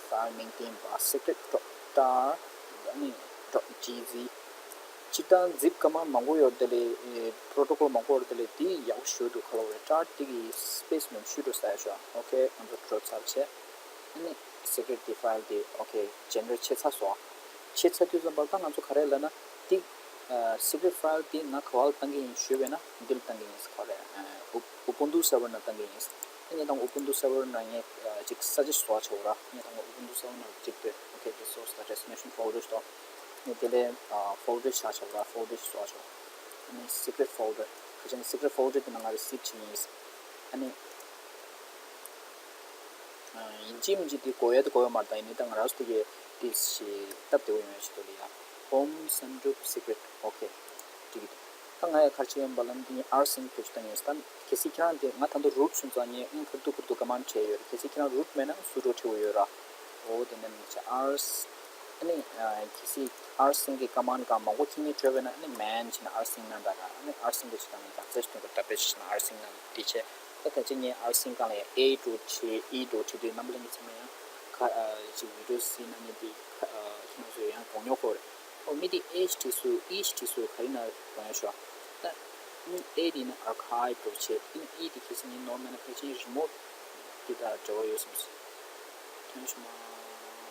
ཕའིལ་མིང་བསྟན་པ་secret dot tar ཨ་ནི་dot gz། སྤྱིར་བཏང་zip ཀ་མན་ཌི་མང་པོ་ཡོད་རེད། དེ་ལས་པྲོ་ཊོ་ཀོལ་མང་པོ་ཡོད་རེད། དེ་ལས་དེ་ཡག་པོ་ཞེ་པོ་འདུག་ག་ལབ་དགོས་རེད། ཊར་དེ་གི་སི་པེ་སི་མང་པོ་ཞེ་པོ་འགྲོ་ས་ཡོད་ཤག་ཨོ་ཁེ། ང་ཚོ་འགྲོ་ཚར་བྱས། ཨ་ནི་secret དེ་ཕའིལ་དེ་ཨོ་ཁེ་ཇེ་ནེ་རེཊ་བྱས་ཚར་སོང་། བྱས་ཚར་དུས་ཙམ་པ་ད་ང་ཚོ་ག་རེ་ལབ་ན། དེ་secret ཕའིལ་དེ་ང་ག་པར་བཏང་གི་ཡིན་ཞུས་པས་ན། འདིར་བཏང་གི་ཡིན། ག་རེ། ཨུ་པུན་ཏུ་སར་ཝར་ནང་བཏང་གི་ཡིན། ཨ་ནི་ད་ཨུ་པུན་ཏུ་སར་ཝར་ནང་ངས་ཅིག་གསར་བརྗེ་བཟོ་བྱ་བ་ར། ཨ་ནི་ད་ཨུ་པུན་ཏུ་སར་ཝར་ནང་ཅིག་དེ་ཨོ་ཁེ་དེ་སོ་སོ་ད་ཌེ་སི་ཊི་ནེ་ཤན་ཕོལ་ཌར་ཞིག་འདུག་ཨ་ནི་དེ་ལས་ཕོལ་ཌར་བྱ་བྱ་བ་ར། ཕོལ་ཌར་ཞིག་བཟོ་བྱ་བ། ཨ་ནི་secret ཕོལ་ཌར། ཁ་ཅིག་ནི་secret ཕོལ་ཌར་དེ་ནང་ང་རེ་སེབ་བྱེད་ཀྱི་ཡིན། ཨ་ནི། ཡིན་གཅིག་མིན་གཅིག་དེ་དགོས་ཡ་དེ་དགོས་ཡ་མ་རེད། ད་ཡིན་ནའི་ད་ང་རང་ཚོ་དེ་གས་དེ་ཞེ་སྟབས་བདེ་པོ་ཡོང་ཡ་ཞིག་འདུག་ལ་ཡ། ཧོམ་སན་རུབ་སི་ཀི་རེཊ། ཨོ་ཁེ། འགྲིག་གི་འདུག་ད་ང་ཡ་ག་རེ་བྱེད་ཡོད་པ་ལབ་ན། དེ་ནི་ཨར་སིང་བེད་སྤྱོད་བཏང་ཡིན་ད། གལ་སྲིད་ཁྱེད་རང་དེ་ང་ད་ལྟ་རུཊ་སོང་ཙང་ངས་ཨང་ཁུར་དུ་ཁུར་དུ་ཀ་མན་ཌི་བྲིས་ཡོད་རེད། གལ་སྲིད་ཁྱེད་རང་རུཊ་མེད་ན་སུ་ཌོ་བྲིས་པ་ཡོད་ར། ཨོ་དེ་ནས་ནི་ཆ་ཨར་སི། ཨ་ནི་གལ་སྲིད་ཨར་སིང་གི་ཀ་མན་ཌི་གང་མང་པོ་ཁྱེད་ཉིད་བྲིས་པ་ཡིན་ན། ཨ་ནི་མན་བྱས་ན་ཨར་སིང་ནང་ད་ར། ཨ་ནི་ཨར་སིང་གི་ཆ་ནང་ད་ཚེ་སྟོན་གི་ད་བེད་བྱས་ན་ཨར་སིང་ནང་དེ་བྱས། ད་ད་ཅི་ངས་ཨར་སིང་སྒང་ལ་ཡང་ཨེ་འགྲོ་བྱེད། ཨི་འགྲོ་བྱེད་དུས་རྣམ་པ་ལྷན་རྒྱས་ཚང་མ་ཡང་ཁ་ཅིག་ཝི་ཌི་ཡོ་གཟིགས་གནང་མཁན་དེ་ཁ་ཁྱེད་རང་ཚོས་ཡང་དགོངས་ཡོད་ཁོ་རེད། ཨོ་མི་དེ་ཨེ་ཞིག་བྲིས་སོང་། ཨི་ཞིག་བྲིས་སོང་། ག་རེ་ན་དགོངས་ཡོད་ཤོག་ད་ཨེ་དེ་ནི་ཨར་ཁའིབ་འགྲོ་བྱེད། ཨི་ནི་ཨི་དེ་གལ་སྲིད་ངས་ནོར་མེད་ན་ཕལ་ཆེར་རི་མོ་ཊི་དེ་དང་འབྲེལ་བ་ཡོད་བསམ་སོང་། ཐོན་ཤོག་མ།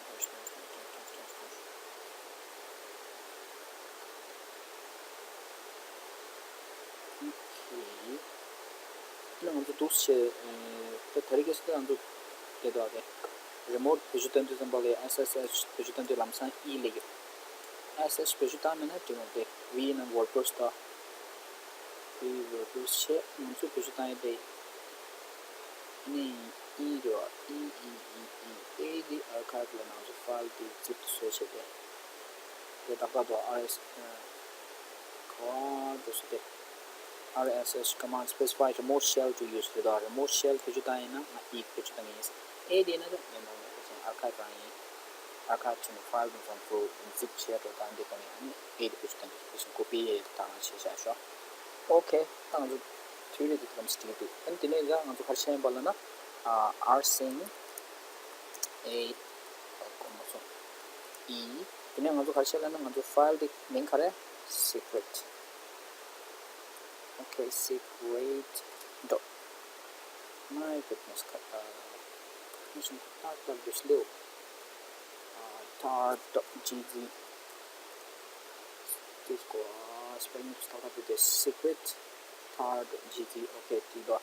ཐོན་ཤོག་ཐོན་ཤོག་ཐོན་ཤོག་ཐོན་ཤོག་ཐོན་ཤོག་ཨོ་ཁེ། ད་ང་ཚོ་འདུག་སེ་བྱས། ད་ད་རེས་ཁ་སང་ང་ཚོ་དེ་དག་དེ་རི་མོ་ཊི་བེད་སྤྱོད་བཏང་དུས་ཙམ་པ་ལ་ཨེས་ཨེས་ཨེཆ་བེད་སྤྱོད་བཏང་དུས་ལམ་སང་ཨི་སླེབས་ཡོད། ཨེས་ཨེཆ་བེད་སྤྱོད་བཏང་མེད་ན་འགྲིག་མ་རེད། ཝི་ཡི་ནང་ཝོར་ཌི་པི་རེ་སི་དང་། ཝི་ཝོར་ཌི་པི་རེ་སི་བྱས། ང་ཚོ་བེད་སྤྱོད་བཏང་ཡས་དེ། ཨ་ནི་ཨི་རེད་བ། ཨི་ཨི་ཨི་ཨི། ཨེ་དེ་ཨར་ཁའིབ་ལ་ང་ཚོ་ཕའིལ་དེ་ཛིབ་བཟོས་བྱས་ཏེ། དེ་ཏག་ཏག་འདུག་ཨར་ཨེས་ཨེཆ་ག་པར་འགྲོ་སོང་སྟེ། ཨར་ཨེས་ཨེཆ་ཀ་མན་ཌི་སི་པེ་སི་ཕའི་རི་མོ་ཊི་ཤེལ་ཊུ་ཡུ་སི་རེད་དོ། རི་མོ་ཊི་ཤེལ་ཊུ་བེད་སྤྱོད་བཏང་ཡིན་ན་ང་ཨི་བེད་སྤྱོད་བཏང་གི་ཡིན། ཨེ་དེ་ན་ད་ངས་མ་འོངས་པ་ཅན་ཨར་ཁའིབ་རང་ཡིན། ཨར་ཁའིབ་བྱས་ནས་ཕའིལ་དེ་ཚོ་ཚོ་ཛིབ་བྱས་འགྲོ་སྟངས་དེ་གོ་ནས། ཨ་ནི་ཨེ་དེ་བེད་སྤྱོད་བཏང་གི་ཡིན། ཀོ་པི་ཡས་དང་བྱས་བཞག་ཤོག་ཨོ་ཁེ། ད་ང་ཚོ་ཐིའོ་རི་དེ་ཙམ་ཞིག་འགྲིག་འདུག་ཨ་ནི་དེ་ནས་ཡང་ང་ཚོ་ག་རེ་བྱས་ཡིན་པ་ལབ་ན། ཨར་སིང་ཨེ། ཨོ་ཁེ། ང་ཚོ་ཨི། དེ་ནས་ང་ཚོ་ག་རེ་བྱས་ལབ་ན། ང་ཚོ་ཕའིལ་དེ་མིང་ག་རེ། སི་ཀི་རེཊ། ཨོ་ཁེ། སི་ཀི་རེཊ་ཌོཊ། མའི་གུཌ་ནེས། ཁ་ཨ་ཁ་ཤིང་ཏག་ཏག་འདུག་སེ་ལེའོ། ཨ་ཊར་ཌོཊ་ཇི་ཛི། དེ་སྐོར་སྤེལ་མིང་ཏག་ཏག་འདུག་སྟེ། སི་ཀི་རེཊ་ཊར་ཌོཊ་ཇི་ཛི། ཨོ་ཁེ། དེ་དོ།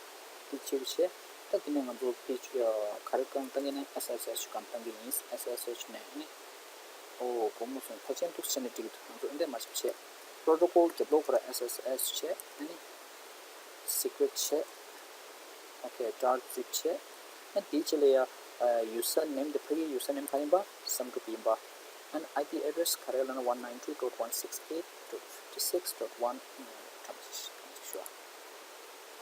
དེ་བྱས་པ་བྱས། ད་དེ་ནས་ང་ཚོ་པེ་ཇི་ཨ་ག་རེ་སྒང་བཏང་གི་ན། ཨེས་ཨེས་ཨེཆ་སྒང་བཏང་གི་ཡིན། ཨེས་ཨེས་ཨེཆ་ནས་ནི། ཨོ་དགོངས་མ་སོང་། ཕལ་ཆེར་འདུག་སེ་བྱས་ན་འགྲིག་གི་འདུག་ང་ཚོ་འདི་འདྲ་མ་བྱེད་པ་བྱས། པྲོ་ཊོ་ཀོལ་རྒྱབ་ལོགས་ཁོ་ར་ཨེས་ཨེས་ཨེཆ་བྱས། ཨ་ནི་སི་ཀི་རེཊ་བྱས། ཨོ་ཁེ། ཊར་ཛིབ་བྱས། ཨ་ནི་དེའི་རྗེས་ལ་ཡ་ཡུ་སར་ནེམ་དེ། ཕ་གིའི་ཡུ་སར་ནེམ་ག་ཡིན་པ། སམ་གྲུབ་ཡིན་པ། ཨ་ནི་ཨའི་པི་ཨེ་ཌེ་རེ་སི་ག་རེ་ལབ་ན། one ninety two dot one six eight dot fifty six dot one ཨ་ནི་ཐམས་ཅད་ཐམས་ཅད་ཞུ་བ།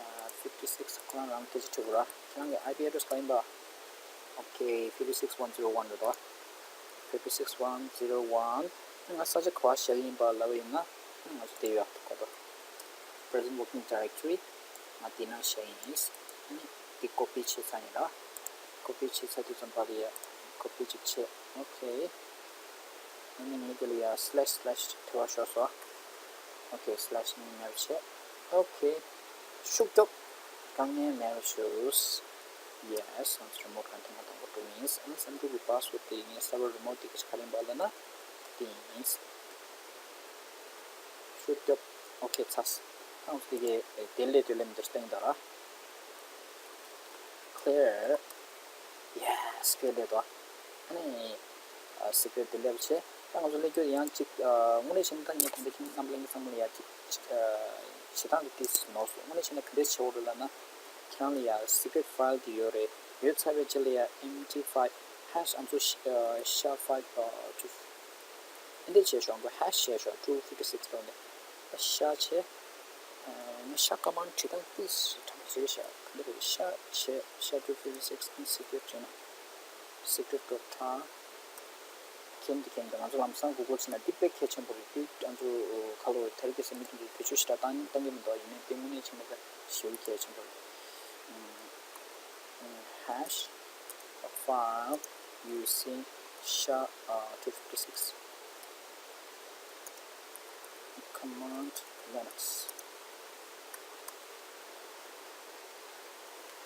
ཨ་ཕིབ་ཊི་སིགས། ཁོ་རང་རང་སྐད་ཆ་དྲི་དགོས་ར། ཁྱེད་རང་གི་ཨའི་པི་ཨེ་ཌེ་རེ་སི་ག་ཡིན་པ། ཨོ་ཁེ། fifty six one zero one རེད་དོ། fifty six one zero one། ང་ས་ཆ་ག་པར་བཞག་གི་ཡིན་པ་ལབ་པ་ཡིན་ན། ང་ཚོ་དེ་ཡོད་ཁོ་པ། present working directory། ང་དེ་ནང་བཞག་ཡིན། ཨ་ནི་དེ་ཀོ་པི་བྱས་ཚར་ཡིན་ར། ཀོ་པི་བྱས་ཚར་དུས་ཙམ་པ་ལ་ཡ་ཀོ་པི་ཅིག་བྱས། ཨོ་ཁེ། ཨ་ནི་ངས་དེ་ལ་ཡ་སི་ལེཤ་སི་ལེཤ་ཅིག་བྲི་བ་ཤོར་སོང་། ཨོ་ཁེ། སི་ལེཤ་ནི་མེད་པ་བྱས། ཨོ་ཁེ། ཤུགས་རྒྱོབ། དཀའ་ངལ་མེད་པ་བྱུང་། ཡེ་སི། ང་ཚོ་རི་མོ་ཊི་གང་ཐེངས་མ་དང་པོ་འགྲོ་ཡིན། ཨ་ནི་སམ་གྲུབ་ཀྱི་པཱ་སི་ཝར་ཌི་དེ་ངའི་སར་ཝར་རི་མོ་ཊི་དེ་ག་ཡིན་པ་ལབ་ན་དེ་ཡིན། ཤུགས་རྒྱོབ། ཨོ་ཁེ། ཚར་སོང་། ཨ་ནི་དེ་གའི་དེ་ལས་དེ་ལས་མི་འདིར་སྟེང་དང་ར། ཁི་ལི་ཡར། ཡེ་སི། ཁི་ལི་ཡར་ལས་དོ། ཨ་ནི་ཨ་སི་ཀི་རེཊ་དེ་ལས་བྱས། ད་ང་ཚོ་ལས་སྐྱོ་ཡང་གཅིག་ཨ་དངོས་གནས་བྱས་ན་ད་ངས་ད་ལྟ་ཁྱེད་རྣམ་པ་ལྷན་རྒྱས་ཚང་མ་ལ་ཡ་གཅིག་ཨ་བྱེད་སྟངས་དེ་ཏིས་ནོར་སོང་། དངོས་གནས་བྱས་ན་ག་འདྲས་བྱེད་དགོས་རེད་ལབ་ན། ཁྱེད་རང་ལ་ཡ་སི་ཀི་རེཊ་ཕའིལ་དེ་ཡོད་རེད། ཡོད་ཚར་བའི་རྗེས་ལ་ཡ་ཨེམ་ཌི་ཕའིབ་ཧེཤ། ང་ཚོ་ཤ་ཕའིལ་ཨ་ཅུ། ཨེ་འདྲས་བྱས་ཤོག་ང་ཚོ་ཧེཤ་བྱས་ཤོག two fifty six ལོ་ནས་ཤ་བྱས། ཨ་ངས་ཤ་ཀ་མན་ཌི་བྲིས་སྟངས་ཏིས་དྲང་ ཟེར་ཤག་ག་འདྲ་རེད། ཤ་བྱས་ཤ་ཊུ་ཕིབ་ཊི་སིགས་ཨེན་སི་ཀི་རིབ་བྱས་ན་སི་ཀི་རིབ་ཊི་ཌོཊ་ཊར། མཁྱེན་འདི་མཁྱེན་འདི། ང་ཚོ་ལམ་སང་གུ་གལ་བྱས་ན་འདི་དཔེ་གལ་ཆེན་པོ་རེད། འདི་ང་ཚོ་ཁ་ལོ་དེར་གི་སེ་མི་དུ་བེད་སྤྱོད་ཞེ་དྲག་བཏང་བཏང་གི་མི་འདུག་ཡིན་ནའི་འདི་དངོས་གནས་བྱས་ན་དཔེ་ཞེ་པོ་གལ་ཆེན་པོ་རེད། ཨུམ། Hash file using SHA uh, two fifty-six command Linux.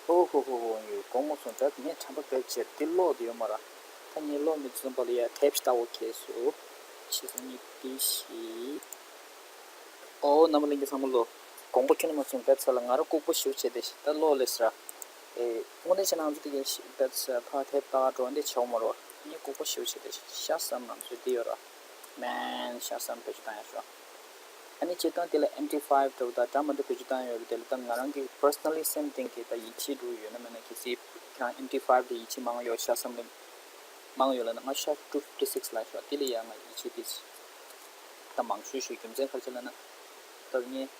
ཨོ་ཧོ་ཧོ་ཧོ། ཡོ། དགོངས་པ་མ་ཚོམ་ད། ངས་དྲན་པ་བརྒྱབ་བྱས་འདི་ཀློག་འདི་ཡོད་མ་རེད། ད་ངས་ཀློག་མི་ཚུན་པ་ལ་ཡ་དེབ་ཞིག་ལྟ་བ་གལ་སོ། ཆེ་སོང་ཉིད་དེ་ཞིག་ཨོ་རྣམ་པ་ལྷན་རྒྱས་ཚང་མ་ལོ། དགོངས་པ་ཁྱོན་ནས་མ་ཚོམ་བས་ཚ་ལ་ང་རང་ལྐུགས་པ་ཞེ་པོ་བྱས་ཏེ་ད་ཀློག་ལས་སྲ། ཨེ། དངོས་གནས་བྱས་ན་ང་ཚོ་དེ་གའི་ཤི་བས་ཚ་ཕ་དེབ་ལྟ་ག་འགྲོ་འདི་བྱེད་འོང་མ་རོ། ངས་ལྐུགས་པ་ཞེ་པོ་བྱས་ཏེ་ཤ་སམ་ང་ཚོའི་འདི་ཡོད་ར། མན་ཤ་སམ་བེད་སྤྱོད་བཏང་ཡ་ཤོག་ཨ་ནི་སྤྱིར་བཏང་དེ་ལ་ཨེམ་ཌི་ཕའིབ་འདྲ་བོ་དང་འདྲ་མི་འདྲ་བེད་སྤྱོད་བཏང་ཡོད་རེད། དེ་ལ་ད་ང་རང་གི་པར་སོ་ནལ་ལི་སེམས་གཏིང་གི་ད་ཡིད་ཆེས་འདྲ་བོ་ཡོད་ན་མེད་ན་གལ་སྲིད་ཁྱེད་རང་ཨེམ་ཌི་ཕའིབ་ལ་ཡིད་ཆེས་མང་ཡོད་ཤ་སམ་ལ། མང་ཡོད་ལ་ན་ང་ཤ་ཊུ་ཕིབ་ཊི་སིགས་ལ་ཤོག་དེ་ལ་ཡ་ང་ཡིད་ཆེས་དེ་ད་མང་ཤོས་ཤོས་རྒྱུ་མཚན་ག་རེ་བྱས་ལ་ན། ད་ངས་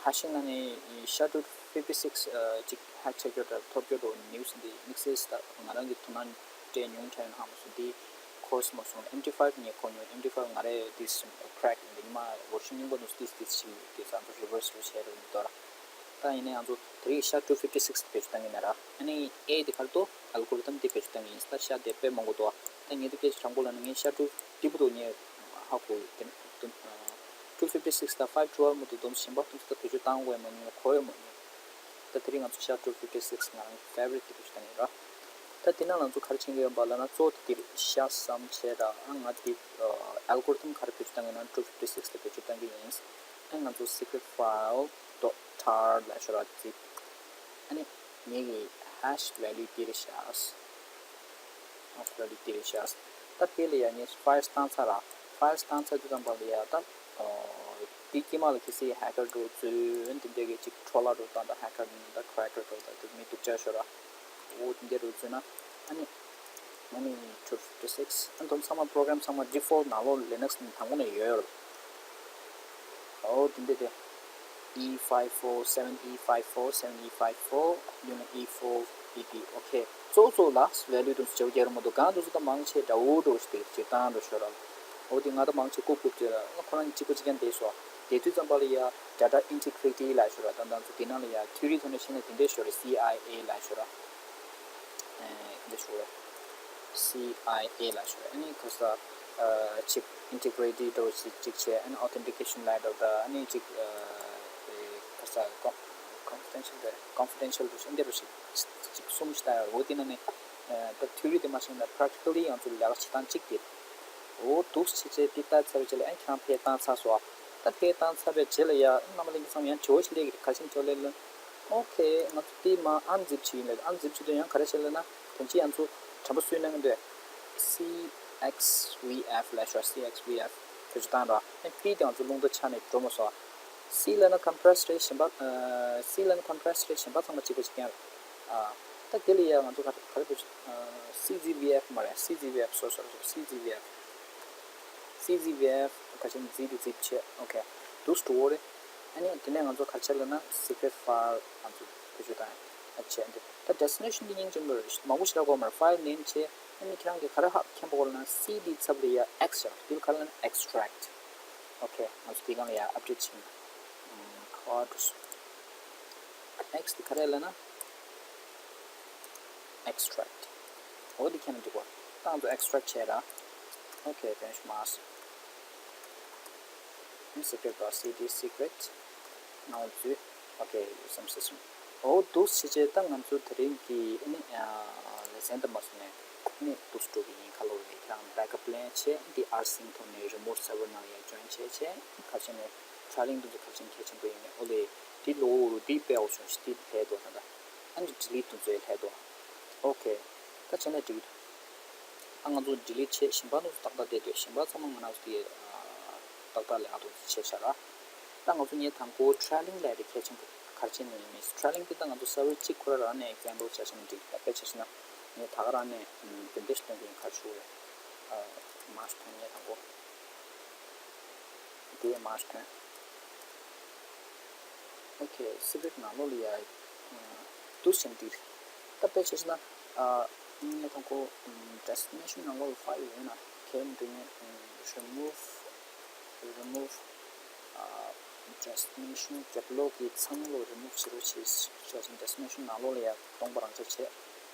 ཧེ་ཤིང་ནང་ནས་ཤ་ཊུ་ཕིབ་ཊི་སིགས་ཅིག་ཧེག་བྱས་རྒྱུ་འདྲ་ཐོབ་རྒྱུ་འདྲ་ནིའུ་སི་འདི་དམིགས་བསལ་ད་ང་རང་གི་དོ་སྣང་སྤྲད་མྱོང་དྲན་ཧ་མ་སོང་འདི་ཁོར་སི་མ་སོང་ཨེམ་ཌི་ཕའིབ་ངས་གོ་མྱོང་ཨེམ་ཌི་ཕའིབ་ང་རས་དེ་ཀེ་རེག་འདི་ཉི་མ་ཝར་ཤོན་རྙིང་པ་ནང་དེ་དེ་ཞིག་དེ་ང་ཚོ་རི་ཝར་སི་རུ་བྱས་རུ་འདོར། ད་ཡིན་ནའི་ང་ཚོ་དེ་རིང་ཤ་ཊུ་ཕིབ་ཊི་སིགས་བེད་སྤྱོད་བཏང་གི་མེད་ར། ཨ་ནི་ཨེ་དེ་གར་དུ་ཨལ་གོ་རི་ཐམ་དེ་བེད་སྤྱོད་བཏང་གི་ཡིན། ད་ཤ་དེ་དཔེ་མང་པོ་འདུག་ད་ངས་དེ་སྐད་ཆ་དྲང་པོ་ལབ་ན་ངས་ཤ་ཊུ་ཌི་པུ་དུ་ངས་ཧ་གོ་ཡོད་དེ་ཊུ་ཕིབ་ཊི་སིགས་དང་ཕའིབ་ཊུ་ཝེལ་མོ་དེ་དུམ་གཞན་པ་དུམ་ད་བེད་སྤྱོད་བཏང་དགོས་མ་མྱོང་གོ་ཡོད་མ་མྱོང་། ད་དེ་རིང་ང་ཚོ་ཤ་ཊུ་ཕིབ་ཊི་སིགས་ང་རང་གི་ཕེ་ཝ་རིཊ་དེ་བེད་སྤྱོད་བཏང་གི་ཡིན་ར། ད་དེ་ནང་ང་ཚོ་ག་རེ་བྱེད་ཀྱི་ཡོད་པ་ལབ་ན་གཙོ་བོ་དེ་དེ་རེད། ཤ་སམ་བྱས་ར་ཨ་ང་དེ་ཨལ་གོ་རི་ཐམ་ག་རེ་བེད་སྤྱོད་བཏང་གི་ན་ཊུ་ཕིབ་ཊི་སིགས་དེ་བེད་སྤྱོད་བཏང་གི་ཡིན། ཨ་ང་ཚོ་སི་ཀི་རེཊ་ཕའིལ་ཌོཊ་ཊར་ལ་ཤོར་ར་ཛིབ། ཨ་ནི་ངེད་ཀྱི་ཧེཤ་ཝེ་ལུ་དེ་རེད་ཤག་ཧེཤ་ཝེ་ལུ་དེ་རེད་ཤག་ད་དེ་ལ་ཡ་ངས་ཕའིལ་བཏང་ཚར་ར། ཕའིལ་བཏང་ཚར་དུས་ཙམ་པ་ལ་ཡ་ད་དེ་དཀྱིལ་མ་ལ་གལ་སྲིད་ཧེ་ཀར་འདྲ་བོ་འཛུལ་ཡོང་དེ་འདྲ་གི་ཅིག་ཊྲོ་ལར་འདྲ་བོ་དང་ད་ཧེ་ཀར་ད་ཁེ་རེག་ཊར་འདྲ་བོ་ད་དེ་མི་སྡུག་ཅག་ཤོར་ར། འོ་དེ་འདྲ་འདྲ་བོ་འཛུལ་ན་ཨ་ནི། ཨ་ནི་ཊུ་ཕིབ་ཊི་སིགས་ཨ་དོམ་ཚང་མ་པོ་རོ་གྷ་རམ་ཚང་མ་ཌི་ཕོལ་ཊི་ནང་ལོགས་ལི་ནག་སི་ནང་དང་པོ་ནས་ཡོད་རེད། འོ་དེ་འདྲ་དེ། ཨི་ཕའིབ་ཕོར་སེ་ཝེན་ཨི་ཕའིབ་ཕོར་སེ་ཝེན་ཨི་ཕའིབ་ཕོར་ཡུ་ནི་ཨི་ཕོར་ཨི་ཊི། ཨོ་ཁེ། གཙོ་གཙོ་ལ་ཝེ་ལུ་དུ་བྱེད་རྒྱ་རུ་མ་དུ་གང་དུ་ད་མང་ཆེ་འདྲ་བོ་འགྲོ་ཞིག་དེ་བྱེད་སྟངས་འགྲོ་ཤོར་ར། འོ་དེ་ང་ད་མང་ཆེ་ཀུ་ཀུ་དེ་ལ་ཁོ་རང་གཅིག་པ་གཅིག་རྐྱང་བསྡད་སོ། དེ་དུས་ཙམ་པ་ལ་ཡ་ཌེ་ཊ་ཨིན་ཊི་གྷི་རི་ཊི་ལ་ཤོར་ར། ད་ང་ཚོ་དེ་ནང་ལ་ཡ་ཐིའོ་རི་ཐོག་ནས་བཤད་ན་དེ་འདྲ་ཤོར་ར། སི་ཨའི་ཨེ་ལ་ཤོར་ར། འདི་ཞུ་བ། སི་ཨའི་ཨེ་ལ་ཞུ་བ། ཨ་ནི་ག་ས་ཅིག་ཨིན་ཊི་གྷི་རི་ཊི་འདྲ་བོ་ཅིག་ཅིག་བྱས། ཨ་ནི་ཨོ་ཐེན་ཊི་ཀེ་ཤན་ལ་འདྲ་བོ་དང་། ཨ་ནི་ཅིག་ག་ས་ཀོན་ཕི་ཌེན་ཤལ་རེད། ཀོན་ཕི་ཌེན་ཤལ་འདྲ་བོ་ཅིག་འདི་འདྲ་བོ་ཅིག་ཅིག་གསུམ་ཞིག་ལྟ་ཡ། འོ་དེ་ནང་ནས་ད་ཐིའོ་རི་དེ་མ་ཤེས་ན་པེ་རེག་ཊི་ཀལ་ལི་ང་ཚོ་ལས་ཀ་བྱེད་སྟངས་གཅིག་དེ། འོ་འདུག་སེ་བྱས་བྱས་འདི་ལྟ་ཚར་བའི་རྗེས་ལ་ཨ་ཁྱེད་རང་ཕེབས་བཏང་ཚར་སོང་ཨ། ད་ཕེབས་བཏང་ཚར་བའི་རྗེས་ལ་ཡ་རྣམ་པ་ལྷན་རྒྱས་ཚང་མ་ཡང་དྲི་བ་ཞིག་སླེབས་ཀྱི་རེད། ག་རེ་བྱས་ནས་དྲི་བ་སླེབས་ལབ་ན། ཨོ་ཁེ། ང་ཚོ་དེ་མ་ཨན་ཛིབ་བྱེད་ཡིན་ལབ། ཨན་ཛིབ་བྱེད་དུས་ཡང་ག་རེ་བྱས་ལབ་ན། དོན་གཅིག་ང་ཚོ་དྲན་པ་གསོས་གནང་གི་འདུག་སི་ཨེག་སི་ཝི་ཨེཕ་ལབ་ཤོག་སི་ཨེག་སི་ཝི་ཨེཕ་བེད་སྤྱོད་བཏང་རོགས། ཨ་ནི་པི་དེ་ང་ཚོ་རླུང་རྟ་ཆག་ནས་འགྲོ་མ་སོང་། སི་ལབ་ན་ཀམ་པི་རེ་སི་རེད། གཞན་པ་ཨ་སི་ལབ་ན་ཀམ་པི་རེ་སི་རེད། གཞན་པ་ཚང་མ་གཅིག་པ་གཅིག་རྐྱང་རེད། ཨ་ད་དེ་ལ་ཡ་ང་ཚོ་ག་རེ་ག་རེ་བེད་སྤྱོད། ཨ་སི་ཛི་ཝི་ཨེཕ་མ་རེད། སི་ཛི་ཝི་ཨེཕ། སོ་རི་སོ་རི། སི་ཛི་ཝི་ཨེཕ། སི་ཛི་ཝི་ཨེཕ་ག་ཅིག་ཛི་དེ་ཛིབ་བྱས། ཨོ་ཁེ། འདུག་སེ་འགྲོ་གི་རེད། ཨ་ནི་དེ་ནས་ང་ཚོ་ག་རེ་བྱེད་ལབ་ན་སི་ཀི་རེཊ་ཕའིལ་ང་ཚོ་བེད་སྤྱོད་བཏང་ཡ་བྱས། འདི་ད་ཌེ་སི་ཊི་ནེ་ཤན་འདི་སྙིང་རྗེ་མོ་རེད། མང་པོ་ཞིག་རག་གི་ཡོད་མ་རེད། ཕའིལ་ནེམ་བྱས། ཨ་ནི་ཁྱེད་རང་གིས་ག་རེ་ཧ་མཁྱེན་པ་དགོས་ལབ་ན་སི་འདིའི་ཚབ་ལ་ཡ་ཨེག་སི་བྱས། འདི་ལ་ག་རེ་ལབ་ན་ཨེག་སི་ཊེག་ཊི། ཨོ་ཁེ། ང་ཚོ་འདི་སྒང་ལ་ཡ་ཨབ་ཌེཊ་བྱེད་ན། ཁ་བ་འགྲོ་སོང་། ཨེག་སི་འདི་ག་རེ་ལབ་ན། ཨེག་སི་ཊེག་ཊི། འོ་འདི་མཁྱེན་ན་འགྲིག་གོ། ད་ང་ཚོ་ཨེག་སི་ཊེག་ཊི་བྱས་ར། ཨོ་ཁེ། དེ་ནས་མར་སོང་། ཨ་ནི་སི་ཀི་རེཊ་ཌོཊ་སི་ཌི་སི་ཀི་རེཊ་ནང་འཛུལ། ཨོ་ཁེ། ཡུ་སམ་སི་སི་ཊེམ། འོ་འདུག་སེ་བྱས་ད་ང་ཚོ་དེ་རིང་གི་ཨ་ནི་ལེ་ཚན་འདི་མ་སོང་ནས་ཨ་ནི་འདུག་སེ་འགྲོ་གི་ཡིན། ཁ་ལོ་རེ་ཁྱེད་རང་བེག་ཨབ་ལེན་བྱས། འདི་ཨར་སིང་ཐོག་ནས་རི་མོཊ་སར་བར་ནང་ཡར་ཇོ་ཡིན་བྱས་བྱས། ག་རེ་བྱས་ནས་ཊ་ཡེལ་ལིང་འདི་ཚོ་ག་རེ་བྱས་ནས་གལ་ཆེན་པོ་ཡིན་མེད། ཨོ་ལེ། འདི་ལོ་འདི་དཔེ་འོ་བྱུང་ཞིག་འདི་ལྷད་དོ་ད་ལྟ། ཨ་ནི་ཌི་ལིཊ་དུ་ཚོས་ལྷད་དོ། ཨོ་ཁེ། ད་བྱས་ན་འགྲིག་གི་འདུག་ཨ་ང་ཚོ་ཌི་ལིཊ་བྱས། གཞན་པ་ཚོ་ཏག་ཏག་བསྡད་དུས་གཞན་པ་ཚང་མ་ང་རང་ཚོ་དེ་ཏག་ཏག་ལས་ཀ་ཏོག་ཙམ་བྱས་བཞག་ར། ད་ང་ཚོ་ངས་དང་པོ་ཊ་ཡེལ་ལིང་ལས་དེ་གལ་ཆེན་པོ་ག་རེ་བྱས་ནས་ཡིན་མིན། ཊ་ཡེལ་ལིང་དེ་ད་ང་ཚོ་སར་བར་གཅིག་ཁོ་རང་རང་ནས་ཨེག་ཛམ་པལ་བྱས་བྱས་ན་འགྲིག་དཔེ་བྱས་ན་ངས་ད་ག་རང་ནས་རྒྱུན་འདེད་ཞིག་གཏོང་གི་ཡིན། ག་རེ་ཞུ་དགོས་རེད། མར་ཐོན་ངས་དང་པོ། དེ་མར་ཐོན། ཨོ་ཁེ། སི་ཀི་རེཊ་ནང་ལོགས་ལ་ཡ། འདུག་སེ་བྱས་ནས་འདིར། ད་དཔེ་བྱས་ན། ཨ། ངས་དང་པོ་destination ནང་ལོགས་ལ་file ཡོད་ན་གལ་མི་འདུག་ངས་remove remove ཨ། destination རྒྱབ་ལོགས་ཀྱི་ཚང་མ་ལོ་remove བྱེད་རོགས་བྱེད་བྱས་ཙང་destination ནང་ལོགས་ལ་ཡ་སྟོང་པ་རང་ཆ་བྱས།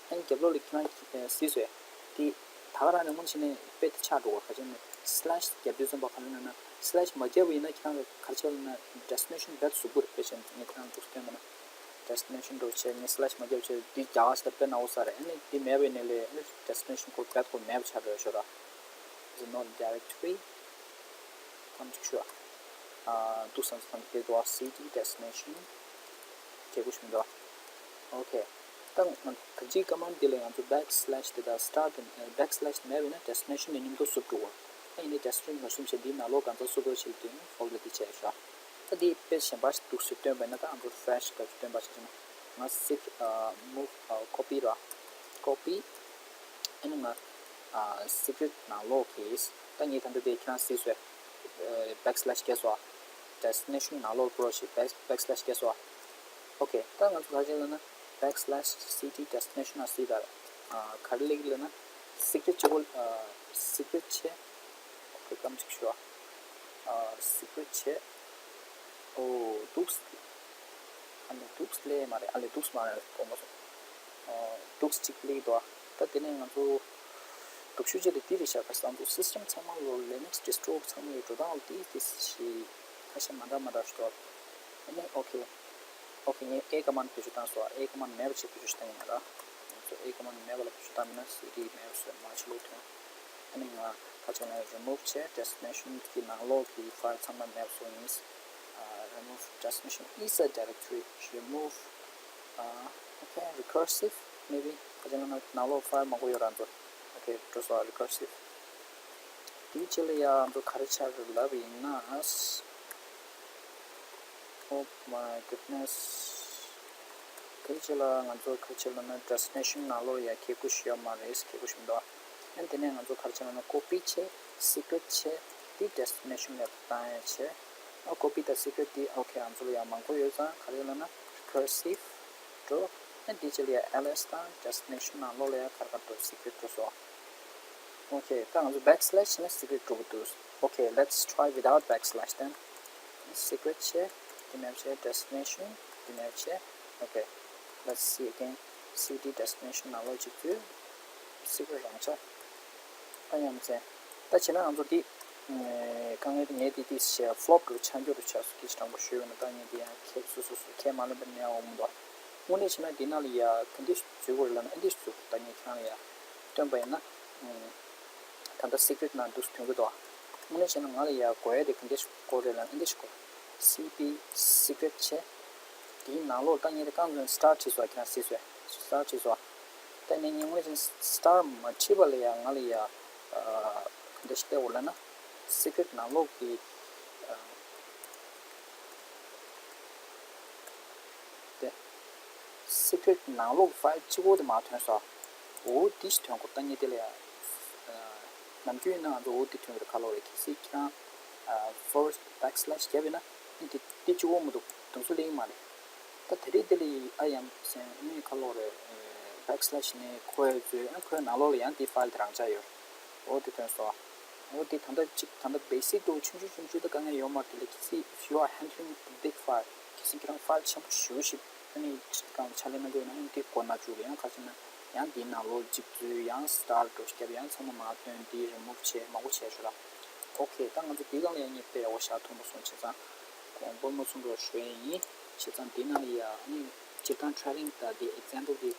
ཨ་ནི་རྒྱབ་ལོགས་ལ་ཁྱེད་རང་གིས་གཟིགས་སོང་། དེ་ད་ག་རང་ནས་སྔོན་ཕྱིན་ནས་དཔེ་དེ་ཆགས་འགྲོ་བ་ག་ཅན་ནས་slash རྒྱབ་དུས་ཙམ་པ་ག་རེ་ན་ན་slash མ་རྒྱབ་པ་ཡིན་ན་ཁྱེད་རང་གི་ག་རེ་བྱས་ལ་ན་destination རྦད་གཟུགས་པོ་རེད། དཔེ་བྱས་ནས་ངས་ཁྱེད་རང་འདུག་སྟོན་པ་ན། destination འགྲོ་བྱས་ངས་slash མ་རྒྱབ་བྱས་འདི་རྒྱག་ས་དཔེ་ན་འོ་ས་རེད། ཨ་ནི་འདི་མེད་པའི་ནས་ལས་ཨ་ནི་destination ཁོ་རྦད་ཁོ་མེད་པ་ཆགས་འགྲོ་ཤོ་ར། is not directory ཙམ་ཅིག་ཤོ། ཨ། འདུག་སེ་ཙམ་དེ་དུ་city destination དེ་གུ་ཤུ་འདུག okay ད་ང་ག་ཅིག་command འདི་ལས་ང་ཚོ་backslash དེ་དང་start backslash མེད་པས་ན་destination ནས་མཉམ་དུ་བསུབ་འགྲོ་བ། ཨ་ཡིན་ནའི་destination མ་བསུབ་བྱས་འདིའི་ནང་ལོགས་གང་ཚ་བསུབ་རོགས་བྱེད་དུས་folder འདི་བྱས་ཤོ། ད་འདི་དཔེ་གཞན་པ་ཞིག་འདུག་སེ་སྟོན་པ་ཡིན་ན་ད་ང་ཚོ་fresh ག་ཚོད་སྟོན་པ་ཞིག་བྱས་ན་ང་secret move copy ར། copy ཨ་ནི་ང་secret ནང་ལོགས་ཀྱི་ད་ངས་ད་འདི་དེ་ཁྱེད་རང་གཟིགས་སོང་། backslash རྒྱག་སོང་། destination ནང་ལོགས་པོ་ཞིག backslash རྒྱག་སོང་། okay ད་ང་ཚོ་ག་རེ་བྱས་ལབ་ན་backslash city destination ཨ་སི་ད་ག་རེ་ལེགས་ལབ་ན་secret གཅིག་པོ་secret བྱས། okay ཙམ་ཅིག་ཤོ། secret བྱས། ཨོ་འདུག་ཨ་ལས་འདུག་ལས་མ་རེད། ཨ་ལས་འདུག་མ་རེད་གོ་མ་སོང་། འདུག་གཅིག་ལས་འདུག་ད་དེ་ནས་ང་ཚོ་འདུག་ཤུ་ཅི་ལས་དེ་རེད་ཤག་ག་བསམ་འདུག system ཚང་མ་ལོ་Linux distro ཚང་མ་ཡོད་འགྲོ་སྟངས་ལ་དེ་དེ་ཞིག་ཁ་ཤས་མ་འདྲ་མ་འདྲ་ཞིག་འདུག་ཨ་ནི་okay okay ངས་A command བེད་སྤྱོད་བཏང་སོང་། A command མེད་པ་ཅིག་བེད་སྤྱོད་བཏང་ཡིན་ན་ར། ང་ཚོ་A command མེད་པ་ལ་བེད་སྤྱོད་བཏང་མིན་ན་cd མེད་པ་སོང་མ་ཕྱི་ལོགས་ཐོན། ཨ་ནི་ང་ཁ་ཅིག་ན་remove བྱས། destination གི་ནང་ལོགས་ཀྱི་file ཚང་མ་མེད་པ་བཟོ་ཡིན། remove destination is a directory remove okay recursive maybe ཁ་ཅིག་ན་ནང་ལོགས་file མང་པོ་ཡོད་ར་ཚོ། okay འགྲོ་སོང་recursive དེའི་ཕྱི་ལ་ཡང་ང་ཚོ་ག་རེ་ཆགས་རེད་ལབ་ཡིན་ན། Oh my goodness དེའི་ཕྱི་ལ་ང་ཚོ་ག་རེ་ཆགས་ལབ་ན་destination ནང་ལོགས་ཡང་ཁེ་ཁུ་ཞིག་ཡོད་མ་རེད། ཁེ་ཁུ་ཞིག་མི་འདུག་ཨ་དེ་ནས་ང་ཚོ་ག་རེ་ཆགས་ལབ་ན་copy བྱས། secret བྱས། དེ་destination ལ་བཏང་ཡ་བྱས། ཨ་copy དང་secret དེ་okay ང་ཚོ་ལ་ཡང་མང་པོ་ཡོད་ཙང་ག་རེ་ལབ་ན་recursive འགྲོ། ཨ་དེའི་ཕྱི་ལ་ཡང ls དང་destination ནང་ལོགས་ལ་ཡང་ག་རེ་ག་རེ་འགྲོ་secret འགྲོ་སོང་། okay ད་ང་ཚོ backslash བྱས་ན་secret འགྲོ་གི་འདུག okay let's try without backslash then secret བྱས། དེ་མེད་བྱས། destination དེ་མེད་བྱས། okay let's see again cd destination ནང་ལོགས་ཅིག་བཙུད། secret རང་ཆགས། ད་ཡང་མཚན། ད་བྱས་ན་ང་ཚོ་འདི། དཀའ་ངལ་དེ་ངས་དེ་དེ་བྱས་flop རུ་ཆ་འགྱུར་རུ་ཆགས་སུ་དེ་དྲང་པོ་ཞུས་ཡོད་ན་ད་ངས་དེ་ཡང་ཁྱེད་སོ་སོ་སོ་ཁས་མ་ལེན་པ་ནས་འོང་མི་འདུག་དངོས་གནས་བྱས་ན་འདི་ནང་ལ་ཡ་ག་འདྲས་འཛུལ་དགོས་རེད་ལབ་ན་ཨ་འདྲས་འཛུལ་དགོས། ད་ངས་ཁྱེད་རང་ལ་ཡ་སྟོན་པ་ཡིན་ན། ད་ལྟ་secret ནང་འདུག་སེ་ཐོན་གྱི་འདུག་དངོས་གནས་བྱས་ན་ང་ལ་ཡ་དགོས་ཡ་དེ་ག་འདྲས་དགོས་རེད་ལབ་ན་ཨ་འདྲས་ཞིག་དགོས། cp secret བྱས། དེའི་ནང་ལོགས་ད་ངས་དེ་རྐང་བཙུགས་start བྱས་སོང་། ཁྱེད་རང་གཟིགས་སོང་། start བྱས་སོང་། ད་ནི་ངས་དངོས་གནས་བྱས་ན་start མ་བྱས་པ་ལ་ཡ་ང་ལ་ཡ་ག་འདྲས་ཞིག་བལྟས་འོ་ལབ་ན་secret ནང་ལོགས་ཀྱི་དེ། secret ནང་ལོགས་file གཅིག་པོ་དེ་མར་ཐོན་སོང་། འོ་འདི་ཞིག་ཐོན་གོ་ད་ངས་དེ་ལ་ཡ། ནམ་རྒྱུན་ཡིན་ན་ང་ཚོ་འོ་འདི་ཐོན་གི་རེད་ཁ་ལོ་རེད། གལ་སྲིད་ཁྱེད་རང་forward backslash བརྒྱབ་ཡིན་ན་ཨ་འདི་འདི་གཅིག་པོ་མི་འདུག་དུམ་སུ་ལེན་མ་རེད། ད་དེ་རིང་དེ་ལ་ཨ་ཡམ་སེང་ཨ་ནི་ཁ་ལོ་རེད། backslash ནས་ཁོའི་བཟོས་ཨ་ཁོའི་ནང་ལོགས་ལ་ཡང་འདི་file དེ་རང་ཆགས་ཡོད། འོ་འདི་ཐོན་སོང་། འོ་འདི་ད་ལྟ་གཅིག་ད་ལྟ་basic དུ་ཆུང་ཆུང་ཆུང་ཆུང་ད་དཀའ་ངལ་ཡོད་མ་རེད། དེ་ལ་གལ་སྲིད་if you are handling the big file གལ་སྲིད་ཁྱེད་རང་file ཆེན་པོ་ཞེ་པོ་ཞིག་ཨ་ནི་གང་ལ་ཕྱག་ལས་གནང་གི་ཡོད་ན་ཨ་ནི་དེ་མགོ་ན་བཅུག་ཡང་ཁ་ཅིག་ན་ཡང་དེའི་ནང་ལོགས་གཅིག་འཛུལ་ཡང་start འགྲོ་བརྒྱབ་ཡང་ཚང་མ་མར་ཐོན་དེ་remove བྱས་མང་པོ་བྱས་ཤོག་ལ། okay ད་ང་ཚོ་དེའི་སྒང་ལ་ཡང་ངས་དཔེ་ཡག་པོ་བཞག་མཐོང་པ་སོང་བྱས་ཙང་གོང་བུ་མ་སོང་རོགས་ཞུ་ཡས་ཡིན། བྱས་ཙང་དེའི་ནང་ལ་ཡ་ཨ་ནི་སྤྱིར་བཏང་training ད་དེ་example དེ་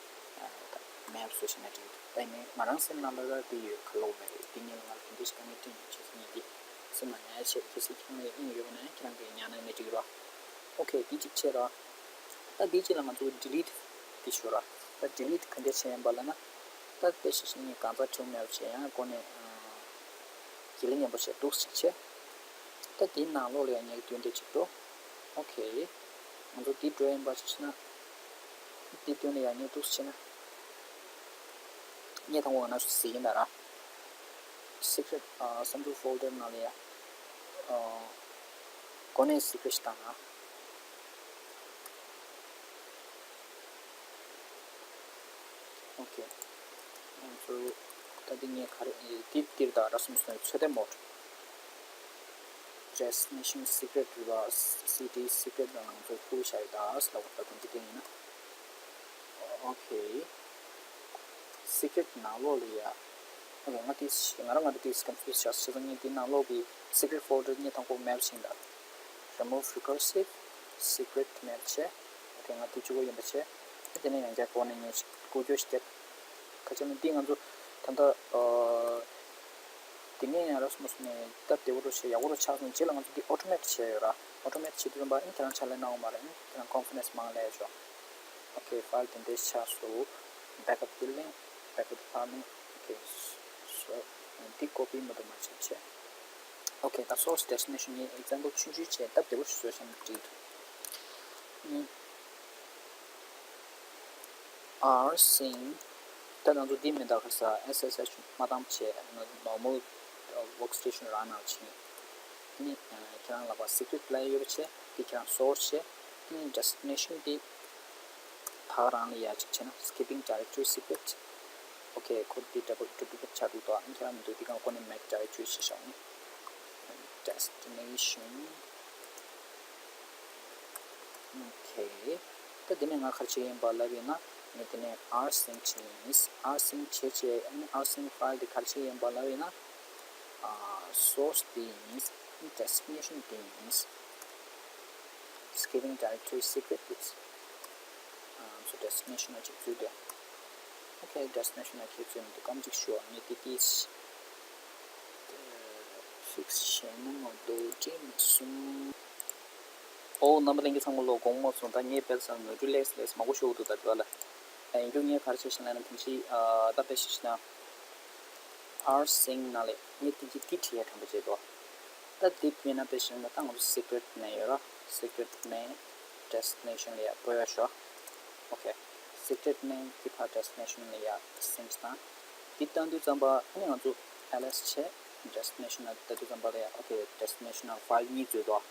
ད་map བཟོ་བྱས་ན་འགྲིག་གི་འདུག་ད་ཡིན་ནའི་ང་རང་སེམས་ནང་ལ་ད་དེ་ཡོད་ཁ་ལོ་མེད་རེད། དེ་ངས་ང་ལ་དེ་འདྲ་ཞིག་དཀའ་ངལ་འཕྲད་མྱོང་བྱས་ཙང་ངས་དེ་སེམས་ལ་ཉར་ཡ་བྱས། གལ་སྲིད་ཁྱེད་རང་ལ་ཡང་དབྱིངས་ཡོད་པ་ན་ཁྱེད་རང་གིས་ཉར་ན་ནི་འགྲིག་རོགས། okay དེ་གཅིག་བྱས་རོགས། ད་དེའི་རྗེས་ལ་ང་ཚོ་delete དེ་ཞུ་ར། ད་delete ག་འདྲས་བྱས་ཡིན་པ་ལབ་ན། ད་དཔེ་ཤེས་ཤིང་ངས་གང་ཚ་ཁྲིམས་མེད་པ་བྱས་ཡང་སྒོ་ནས་གལ་ལེ་ཉན་པོ་བྱས་འདུག་ཅིག་བྱས། ད་དེའི་ནང་ལོགས་ལ་ཡང་ངས་སྟོན་དེ་གཅིག་འགྲོ། okay ང་ཚོ་འདི་འགྲོ་ཡིན་པ་ཞིག་བྱས་ན། འདི་སྟོན་ལ་ཡང་ངས་འདུག་བྱས་ན། ངས་དང་པོ་ང་ཚོ་ཟིག་ཡིན་ད་ར། secret ཨ་སམ་ཚུལ་folder ནང་ལ་ཡ། ཨ་གོ་གནས་secret ཞིག་བཏང་ན། ཨོ་ཁེ། ང་ཚོ་ད་འདི་ངས་ག་རེ་འདི་འདིར་ད་ར་སོང་སོང་ཚོད་ལྟ་མོ་ཌི། Destination Secret རེད་པ། City Secret ལ་ང་ཚོ་ཁུར་བཞག་ཡོད་ད་ལབ་པ་ད་དོན་འདི་དེ་ཡིན་ན། ཨོ་ཁེ། Secret ནང་ལོགས་ལ་ཡ། ཨོ་ཁེ། ང་དེ་ང་རང་ང་རང་དེ་ཀོན་ཕིའུ་ཛི་བྱས་སོང་། ངས་དེ་ནང་ལོགས་ཀྱི་Secret Folder ངས་དང་པོ་མེབ་བྱས་ད། Remove Recursive Secret མེབ་བྱས། ཨོ་ཁེ། ང་དེ་གཅིག་པོ་ཡིན་པ་བྱས། དེ་ནས་ཡང་བསྐྱར་འགོ་ནས་ངས་ཀུ་ཅོ་ཞིག་བརྒྱབ། ཁ་ཅིག་ནི་འདི་ང་ཚོ་ད་ལྟ་ཨ། དེ་ནས་ཡང་ར་སོང་སོང་ནས་སྟབས་བདེ་པོ་རུ་བྱས་ཡག་པོ་རུ་ཆགས་སོང་། རྗེས་ལ་ང་ཚོ་འདི་ཨོ་ཊོ་མེ་ཊི་བྱས་ཡོད་ར། ཨོ་ཊོ་མེ་ཊི་བྱེད་དུས་ཙམ་པ་ཨིན་ཁྱེད་རང་ཕྱག་ལས་གནང་བ་མ་རེད། ཨིན་ཁྱེད་རང་ཀོན་ཕི་ཌེན་སི་མང་ལས་ཤོག་ཨོ་ཁེ། ཕའིལ་དེ་འདྲས་ཆགས་སོང་། Backup དེ་ལེན། Backup དེ་ཕར་ལེན། ཨོ་ཁེ། སོ། འདི་ཀོ་པི་མ་གཏོགས་མ་བྱེད་བྱས། ཨོ་ཁེ། ད་སོར་སི་ཌེ་སི་ཊི་ནེ་ཤན་ངས་ཨེག་ཛམ་པལ་ཆུང་ཆུང་བྱས་སྟབས་བདེ་པོ་ཞིག་བཟོས་བཞག་ན་འགྲིག་འདུག་ཨུམ། rsync ད་ང་ཚོ་འདི་མི་འདག་ག་ས་ཨེས་ཨེས་ཨེཆ་མ་བཏང་བྱས་ང་ཚོ་ནོར་མལ་ཝོརྐ་སི་ཊེ་ཤན་རང་ནང་ཕྱིན། ཨ་ནི་ཁྱེད་རང་ལ་ཕར་སི་ཀི་རིཊ་ལ་ཡོད་པ་བྱས། འདི་ཁྱེད་རང་སོར་སི་བྱས། ཨ་ནི་ཌེ་སི་ཊི་ནེ་ཤན་འདི་ཕར་རང་ལ་ཡ་ཅིག་བྱས་ན་Skipping Directory Secret ཨོ་ཁེ། ཁོ་འདི་ཌབ་བལ་ཌུབ་ལི་ཀེཊ་ཆགས་འདུག་ད་ཨ་ནི་ཁྱེད་རང་མི་འདུག་འདི་གང་ཁོ་ནས་Make Directory བྱས་བཞག་ནི། Destination ཨོ་ཁེ། ད་དེ་ནས་ང་ག་རེ་བྱེད་ཡིན་པ་ལབ་ཡིན་ན། ངས་དེ་ནས་rsync བྱེད་ཡིན། rsync བྱེད་བྱེད་ཨ་ནི་rsync ཕའིལ་དེ་ག་རེ་བྱེད་ཡིན་པ་ལབ་ཡིན་ན། ཨ། སོར་སི་དེ་ཡིན། ཌེ་སི་ཊི་ནེ་ཤན་དེ་ཡིན། Skipping Directory Secret དེ། ཨ། ང་ཚོ་ཌེ་སི་ཊི་ནེ་ཤན་ལ་གཅིག་འཛུལ་ཏེ། ཨོ་ཁེ། ཌེ་སི་ཊི་ནེ་ཤན་ལ་ཁྱེད་ཚོས་མི་འདུག་སྐམ་གཅིག་ཞུ་བ་ངས་དེ་དེ། ཕིག་སི་བྱས་ན་མ་གཏོགས་འགྲིག་མ་སོང་། ཨོ་རྣམ་པ་ལྷན་རྒྱས་ཚང་མ་ལོ་དགོང་མོ་སོང་། ད་ངས་དཔེ་བཟང་ངོ་སྤྲོད་ལེགས་ལེགས་མང་པོ་ཤོར་འདུག་ད་དྲོ་ལ། ཡིན་རྒྱུ་ངས་ག་རེ་བྱས་ཤག་ལབ་ན་དེང་ཕྱི་ཨ་ད་དཔེ་བཞག་ན། rsync ནང་ལ་ངས་དེང་ཕྱི་འདི་བྲིས་ཡ་དྲན་པ་བརྗེད་འདུག་ད་འདི་བྲིས་ན་དཔེ་བཞག་ན་ད་ང་ཚོ་སི་ཀི་རིཊ་མེད་ཡོད་ར། སི་ཀི་རིཊ་མེད། ཌེ་སི་ཊི་ནེ་ཤན་ལ་ཡ་སྤོ་ཡ་ཤོག་ཨོ་ཁེ། སི་ཀི་རིཊ་མེད་འདི་ཕར་ཌེ་སི་ཊི་ནེ་ཤན་ལ་ཡ་སིང་བཏང་། འདི་བཏང་དུས་ཙམ་པ་ཨ་ནི་ང་ཚོ་ཨེལ་ཨེས་བྱས། ཌེ་སི་ཊི་ནེ་ཤན་ལ་ལྟ་དུས་ཙམ་པ་ལ་ཡ་ཨོ་ཁེ། ཌེ་སི་ཊི་ནེ་ཤན་ནང་ཕའིལ་གཉིས་འཛུལ་འདུག་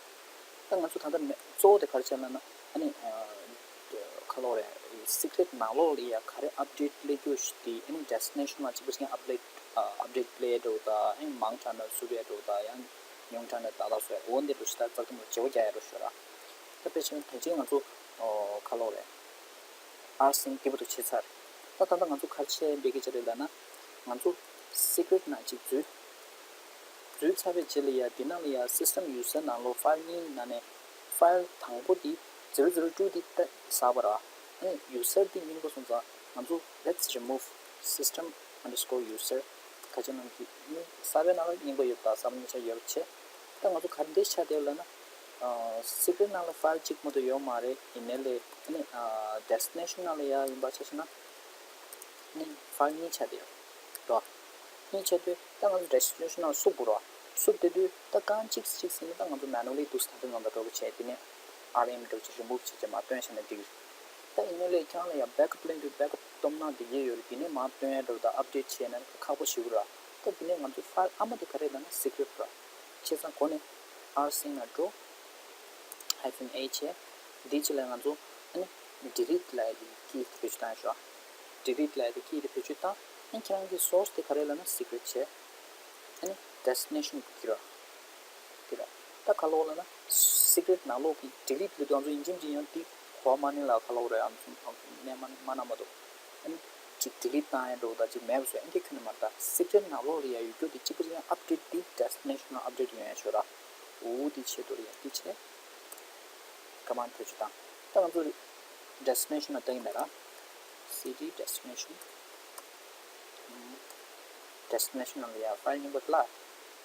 ད་ང་ཚོ་ད་ལྟ་མེ་གཙོ་བོ་དེ་ག་རེ་བྱས་ལབ་ན་ཨ་ནི་ཨ། ག་ལབ་དགོས་རེད། སི་ཀི་རིཊ་ནང་ལོགས་ལ་ཡ་ག་རེ་ཨབ་ཌེཊ་སླེབས་རྒྱུ་ཞིག་དེ་ཨ་ནི་ཌེ་སི་ཊི་ནེ་ཤན་ལ་གཅིག་པ་གཅིག་རྐྱང་ཨབ་ཌེཊ་ཨ། ཨབ་ཌེཊ་སླེབས་འགྲོ་ད་ཨ་ནི་མང་དྲགས་ན་ཟུར་ཡ་འགྲོ་ད་ཡང་ཉུང་དྲགས་ན་ཏག་ཏག་བཟོ་ཡ། འོ་འདི་འདྲ་ཞིག་ད་ཙག་ཙིག་མོ་བརྗེ་པོ་རྒྱག་ཡ་འགྲོ་ཞོར་ར། ད་དཔེ་བྱས་ན་ད་ཅི་ང་ཚོ་ཨོ་ག་ལབ་དགོས་རེད། ཨར་སིང་དེ་བར་དུ་བྱས་ཚར། ད་ད་ལྟ་ང་ཚོ་ག་རེ་བྱས་འབད་ཀྱི་བྱས་རེད་ལབ་ན། ང་ཚོ་སི་ཀི་རིཊ་ནང་གཅིག་འཛུལ། འཛུལ་ཚར་བའི་རྗེས་ལ་ཡ་འདི་ནང་ལ་ཡ་སི་སི་ཊེམ་ཡུ་ཛར་ནང་ལོགས་ཕའིལ་གཉིས་ནང་ནས་ཕའིལ་དང་པོ་འདི་ཛི་རོ་ཛི་རོ་ཊུ་འདི་ད་གསར་པ་ར། ཨ་ནི་ཡུ་ཛར་འདི་རྙིང་པ་སོང་ཙང་ང་ཚོ་let's remove system underscore user ཁ་ཆེ་ནང་གི་གསར་པའི་ནང་ལ་རྙིང་པ་ཡོད་པ་དང་གསར་པ་གཉིས་ཆ་ཡོད་པ་བྱས། ད་ང་ཚོ་ག་རེ་འདི་ཆགས་བསྡད་ཡོད་ལབ་ན། སི་ཀི་རིཊ་ནང་ལ་ཕའིལ་གཅིག་མ་གཏོགས་ཡོད་མ་རེད། ཡིན་ནའི་ལས་ཨ་ནི་ཌེ་སི་ཊི་ནེ་ཤན་ནང་ལ་ཡ་ཡིན་པ་ཆ་བཞག་ན་ཨ་ནི་ཕའིལ་གཉིས་ཆགས་བསྡད་ཡོད་དོ། གཉིས་ཆགས་དུས་ད་ང་ཚོ་ཌེ་སི་ཊི་ནེ་ཤན་ནང་བསུབ་དགོས་རེད་བ། བསུབ་བསྡད་དུས་ད་རྐང་གཅིག་གཅིག་ཟིན་ན་ད་ང་ཚོ་མེ་ནུ་ལི་འདུག་སེ་ད་དུང་ང་ཚོ་འགྲོ་དགོས་བྱས། དེ་ནས་ཨར་ཨེམ་འདྲ་བོ་ཅིག་རི་མུབ་བྱས་བྱས་མར་བཏོན་བཞག་ན་འགྲིག་གི་རེད། ད་ཡིན་ནའི་ལས་ཁྱེད་རང་ལ་ཡ་བེག་ཨབ་ལེན་དུས་བེག་ཨབ་གཏོང་སྟངས་དེ་གས་ཡོད་རེད། དེ་ནས་མར་བཏོན་ཡ་འདྲ་བོ་དང་ཨབ་ཌེཊ་བྱས་ན་ཁག་པོ་ཞེ་པོ་རེད་བ། ད་དེ་ནས་ང་ཚོ་ཕའིལ་ཨ་མ་དེ་ག་རེ་ལབ་ན་སི་ཀི་རིཊ་རེད་བ། བྱས་ཙང་གོ་ནས་ཨར་སིང་ལ་འགྲོ། ཧའི་ཕན་ཨེ་བྱས། འདིའི་རྗེས་ལ་ང་ཚོ་ཨ་ནི་ཌི་ལིཊ་ལབ་ཡ་དེ་ཀི་དེ་བེད་སྤྱོད་བཏང་ཡ་ཤོག་ཌི་ལིཊ་ལབ་ཡ་དེ་ཀི་དེ་བེད་སྤྱོད་བཏང་། ཨ་ནི་ཁྱེད་རང་གི་སོར་སི་དེ་ག་རེ་ལབ་ན་སི་ཀི་རིཊ་བྱས། ཨ་ནི་ཌེ་སི་ཊི་ནེ་ཤན་གི་ར། དེ་ར། ད་ག་ལབ་དགོས་ལབ་ན། སི་ཀི་རིཊ་ནང་ལོགས་ཀྱི་ཌི་ལིཊ་ལབ་དུས་ང་ཚོ་ཡིན་གཅིག་མིན་གཅིག་ཡང་དེ་གོ་བ་མ་ནི་ལ་ག་ལབ་དགོས་རེད། ཨ་ནི་ཚོ་ཨ་ནི་མ་མ་ན་མ་གཏོགས། ཨ་ནི་གཅིག་ཌི་ལིཊ་བཏང་ཡ་འདྲ་བོ་དང་གཅིག་མེད་པ་བཟོ་ཡ་ཨེ་འདྲ་ཁྱོན་ནས་མ་རེད། ད་སི་ཀི་རིཊ་ནང་ལོགས་ལ་ཡ་ཡོད་རྒྱུ་དེ་གཅིག་པ་གཅིག་ཡང་ཨབ་ཌེཊ་དེ་ཌེ་སི་ཊི་ནེ་ཤན་ལ་ཨབ་ཌེཊ་ཡོང་ཡ་ཤོག་ར། འོ་དེ་ཆེད་དུ་ལ་ཡ་དེ་བྱས། ཀ་མན་ཌི་བེད་སྤྱོད་བཏང་། ད་ང་ཚོ་ཌེ་སི་ཊི་ནེ་ཤན་ལ་བལྟ་གི་མེད་ར། སི་ཊི་ཌེ་སི་ཊི་ནེ་ཤན། ཌེ་སི་ཊི་ནེ་ཤན་ནང་ལ་ཡ་ཕའིལ་རྙིང་པ་བརླག་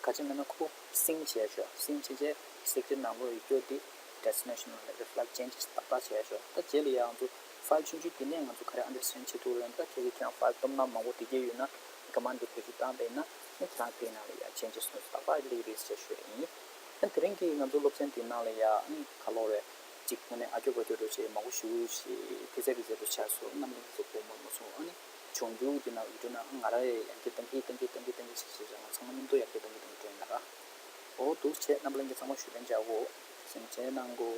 ག་ཅི་མིན་ན་ཁོ་སིང་བྱས་ཤོག་སིང་བྱས་རྗེས་སི་ཀི་རིཊ་ནང་ལོགས་ཡོད་རྒྱུ་དེ་ཌེ་སི་ཊི་ནེ་ཤན་ནང་ལ་རི་ཕ་ལེག་ཊི་ཅེན་ཇེས་ཏག་ཏག་བྱས་ཤོག་ད་རྗེས་ལ་ཡ་ང་ཚོ་ཕའིལ་ཆུང་ཆུང་དེ་ནས་ང་ཚོ་ག་རེ་ཨན་ཌར་སི་ཊེན་ཌ་བྱེད་ཐུབ་རེད། ད་ཁྱེད་ཀྱིས་ཁྱེད་རང་ཕའིལ་སྟོབས་ན་མང་པོ་དེ་གས་ཡོད་ན་ཀ་མན་ཌི་དེ་བེད་སྤྱོད་བཏང་བས་ན་ཨ་ནི་ཁྱེད་རང་དེའི་ནང་ལ་ཡ་ཅེན་ཇེས་ནོ་ཏག་ཏག་སླེབས་རེད་ཟེར་ཞུ་ཡ་ཡིན། ཨ་ནི་དེ་རིང་གི་ང་ཚོ་སློབ་ཚན་དེའི་ནང་ལ་ཡ་ཨ་ནི་ག་ལབ་དགོས་རེད། གཅིག་དངོས་གནས་ཨ་སྐྱོ་པ་སྐྱོ་འགྲོ་བྱས་མང་པོ་ཞེ་པོ་ཞིག་དེ་ཚེ་རེ་ཚེ་རུ་ཆགས་སོང་། རྣམ་གླིང་ཚོ་སྒོ་མོ་མ་སོང་། ཨ་ནི་འབྱུང་འགྱུར་དེ་ནང་ཡོད་འགྲོ་ན་ང་རང་ཡང་ཡར་རྒྱས་གཏང་གི་གཏང་གི་གཏང་གི་གཏང་གི་བྱས་བྱས་ང་ཚང་མ་མཉམ་དུ་ཡར་རྒྱས་གཏང་གི་གཏང་གི་འགྲོ་ཡིན་ན་ར། འོ་འདུག་བྱས་རྣམ་གླིང་གི་ཚང་མ་ཞུ་ལན་བྱ་འོ། སེམས་ཅན་གནང་གོ།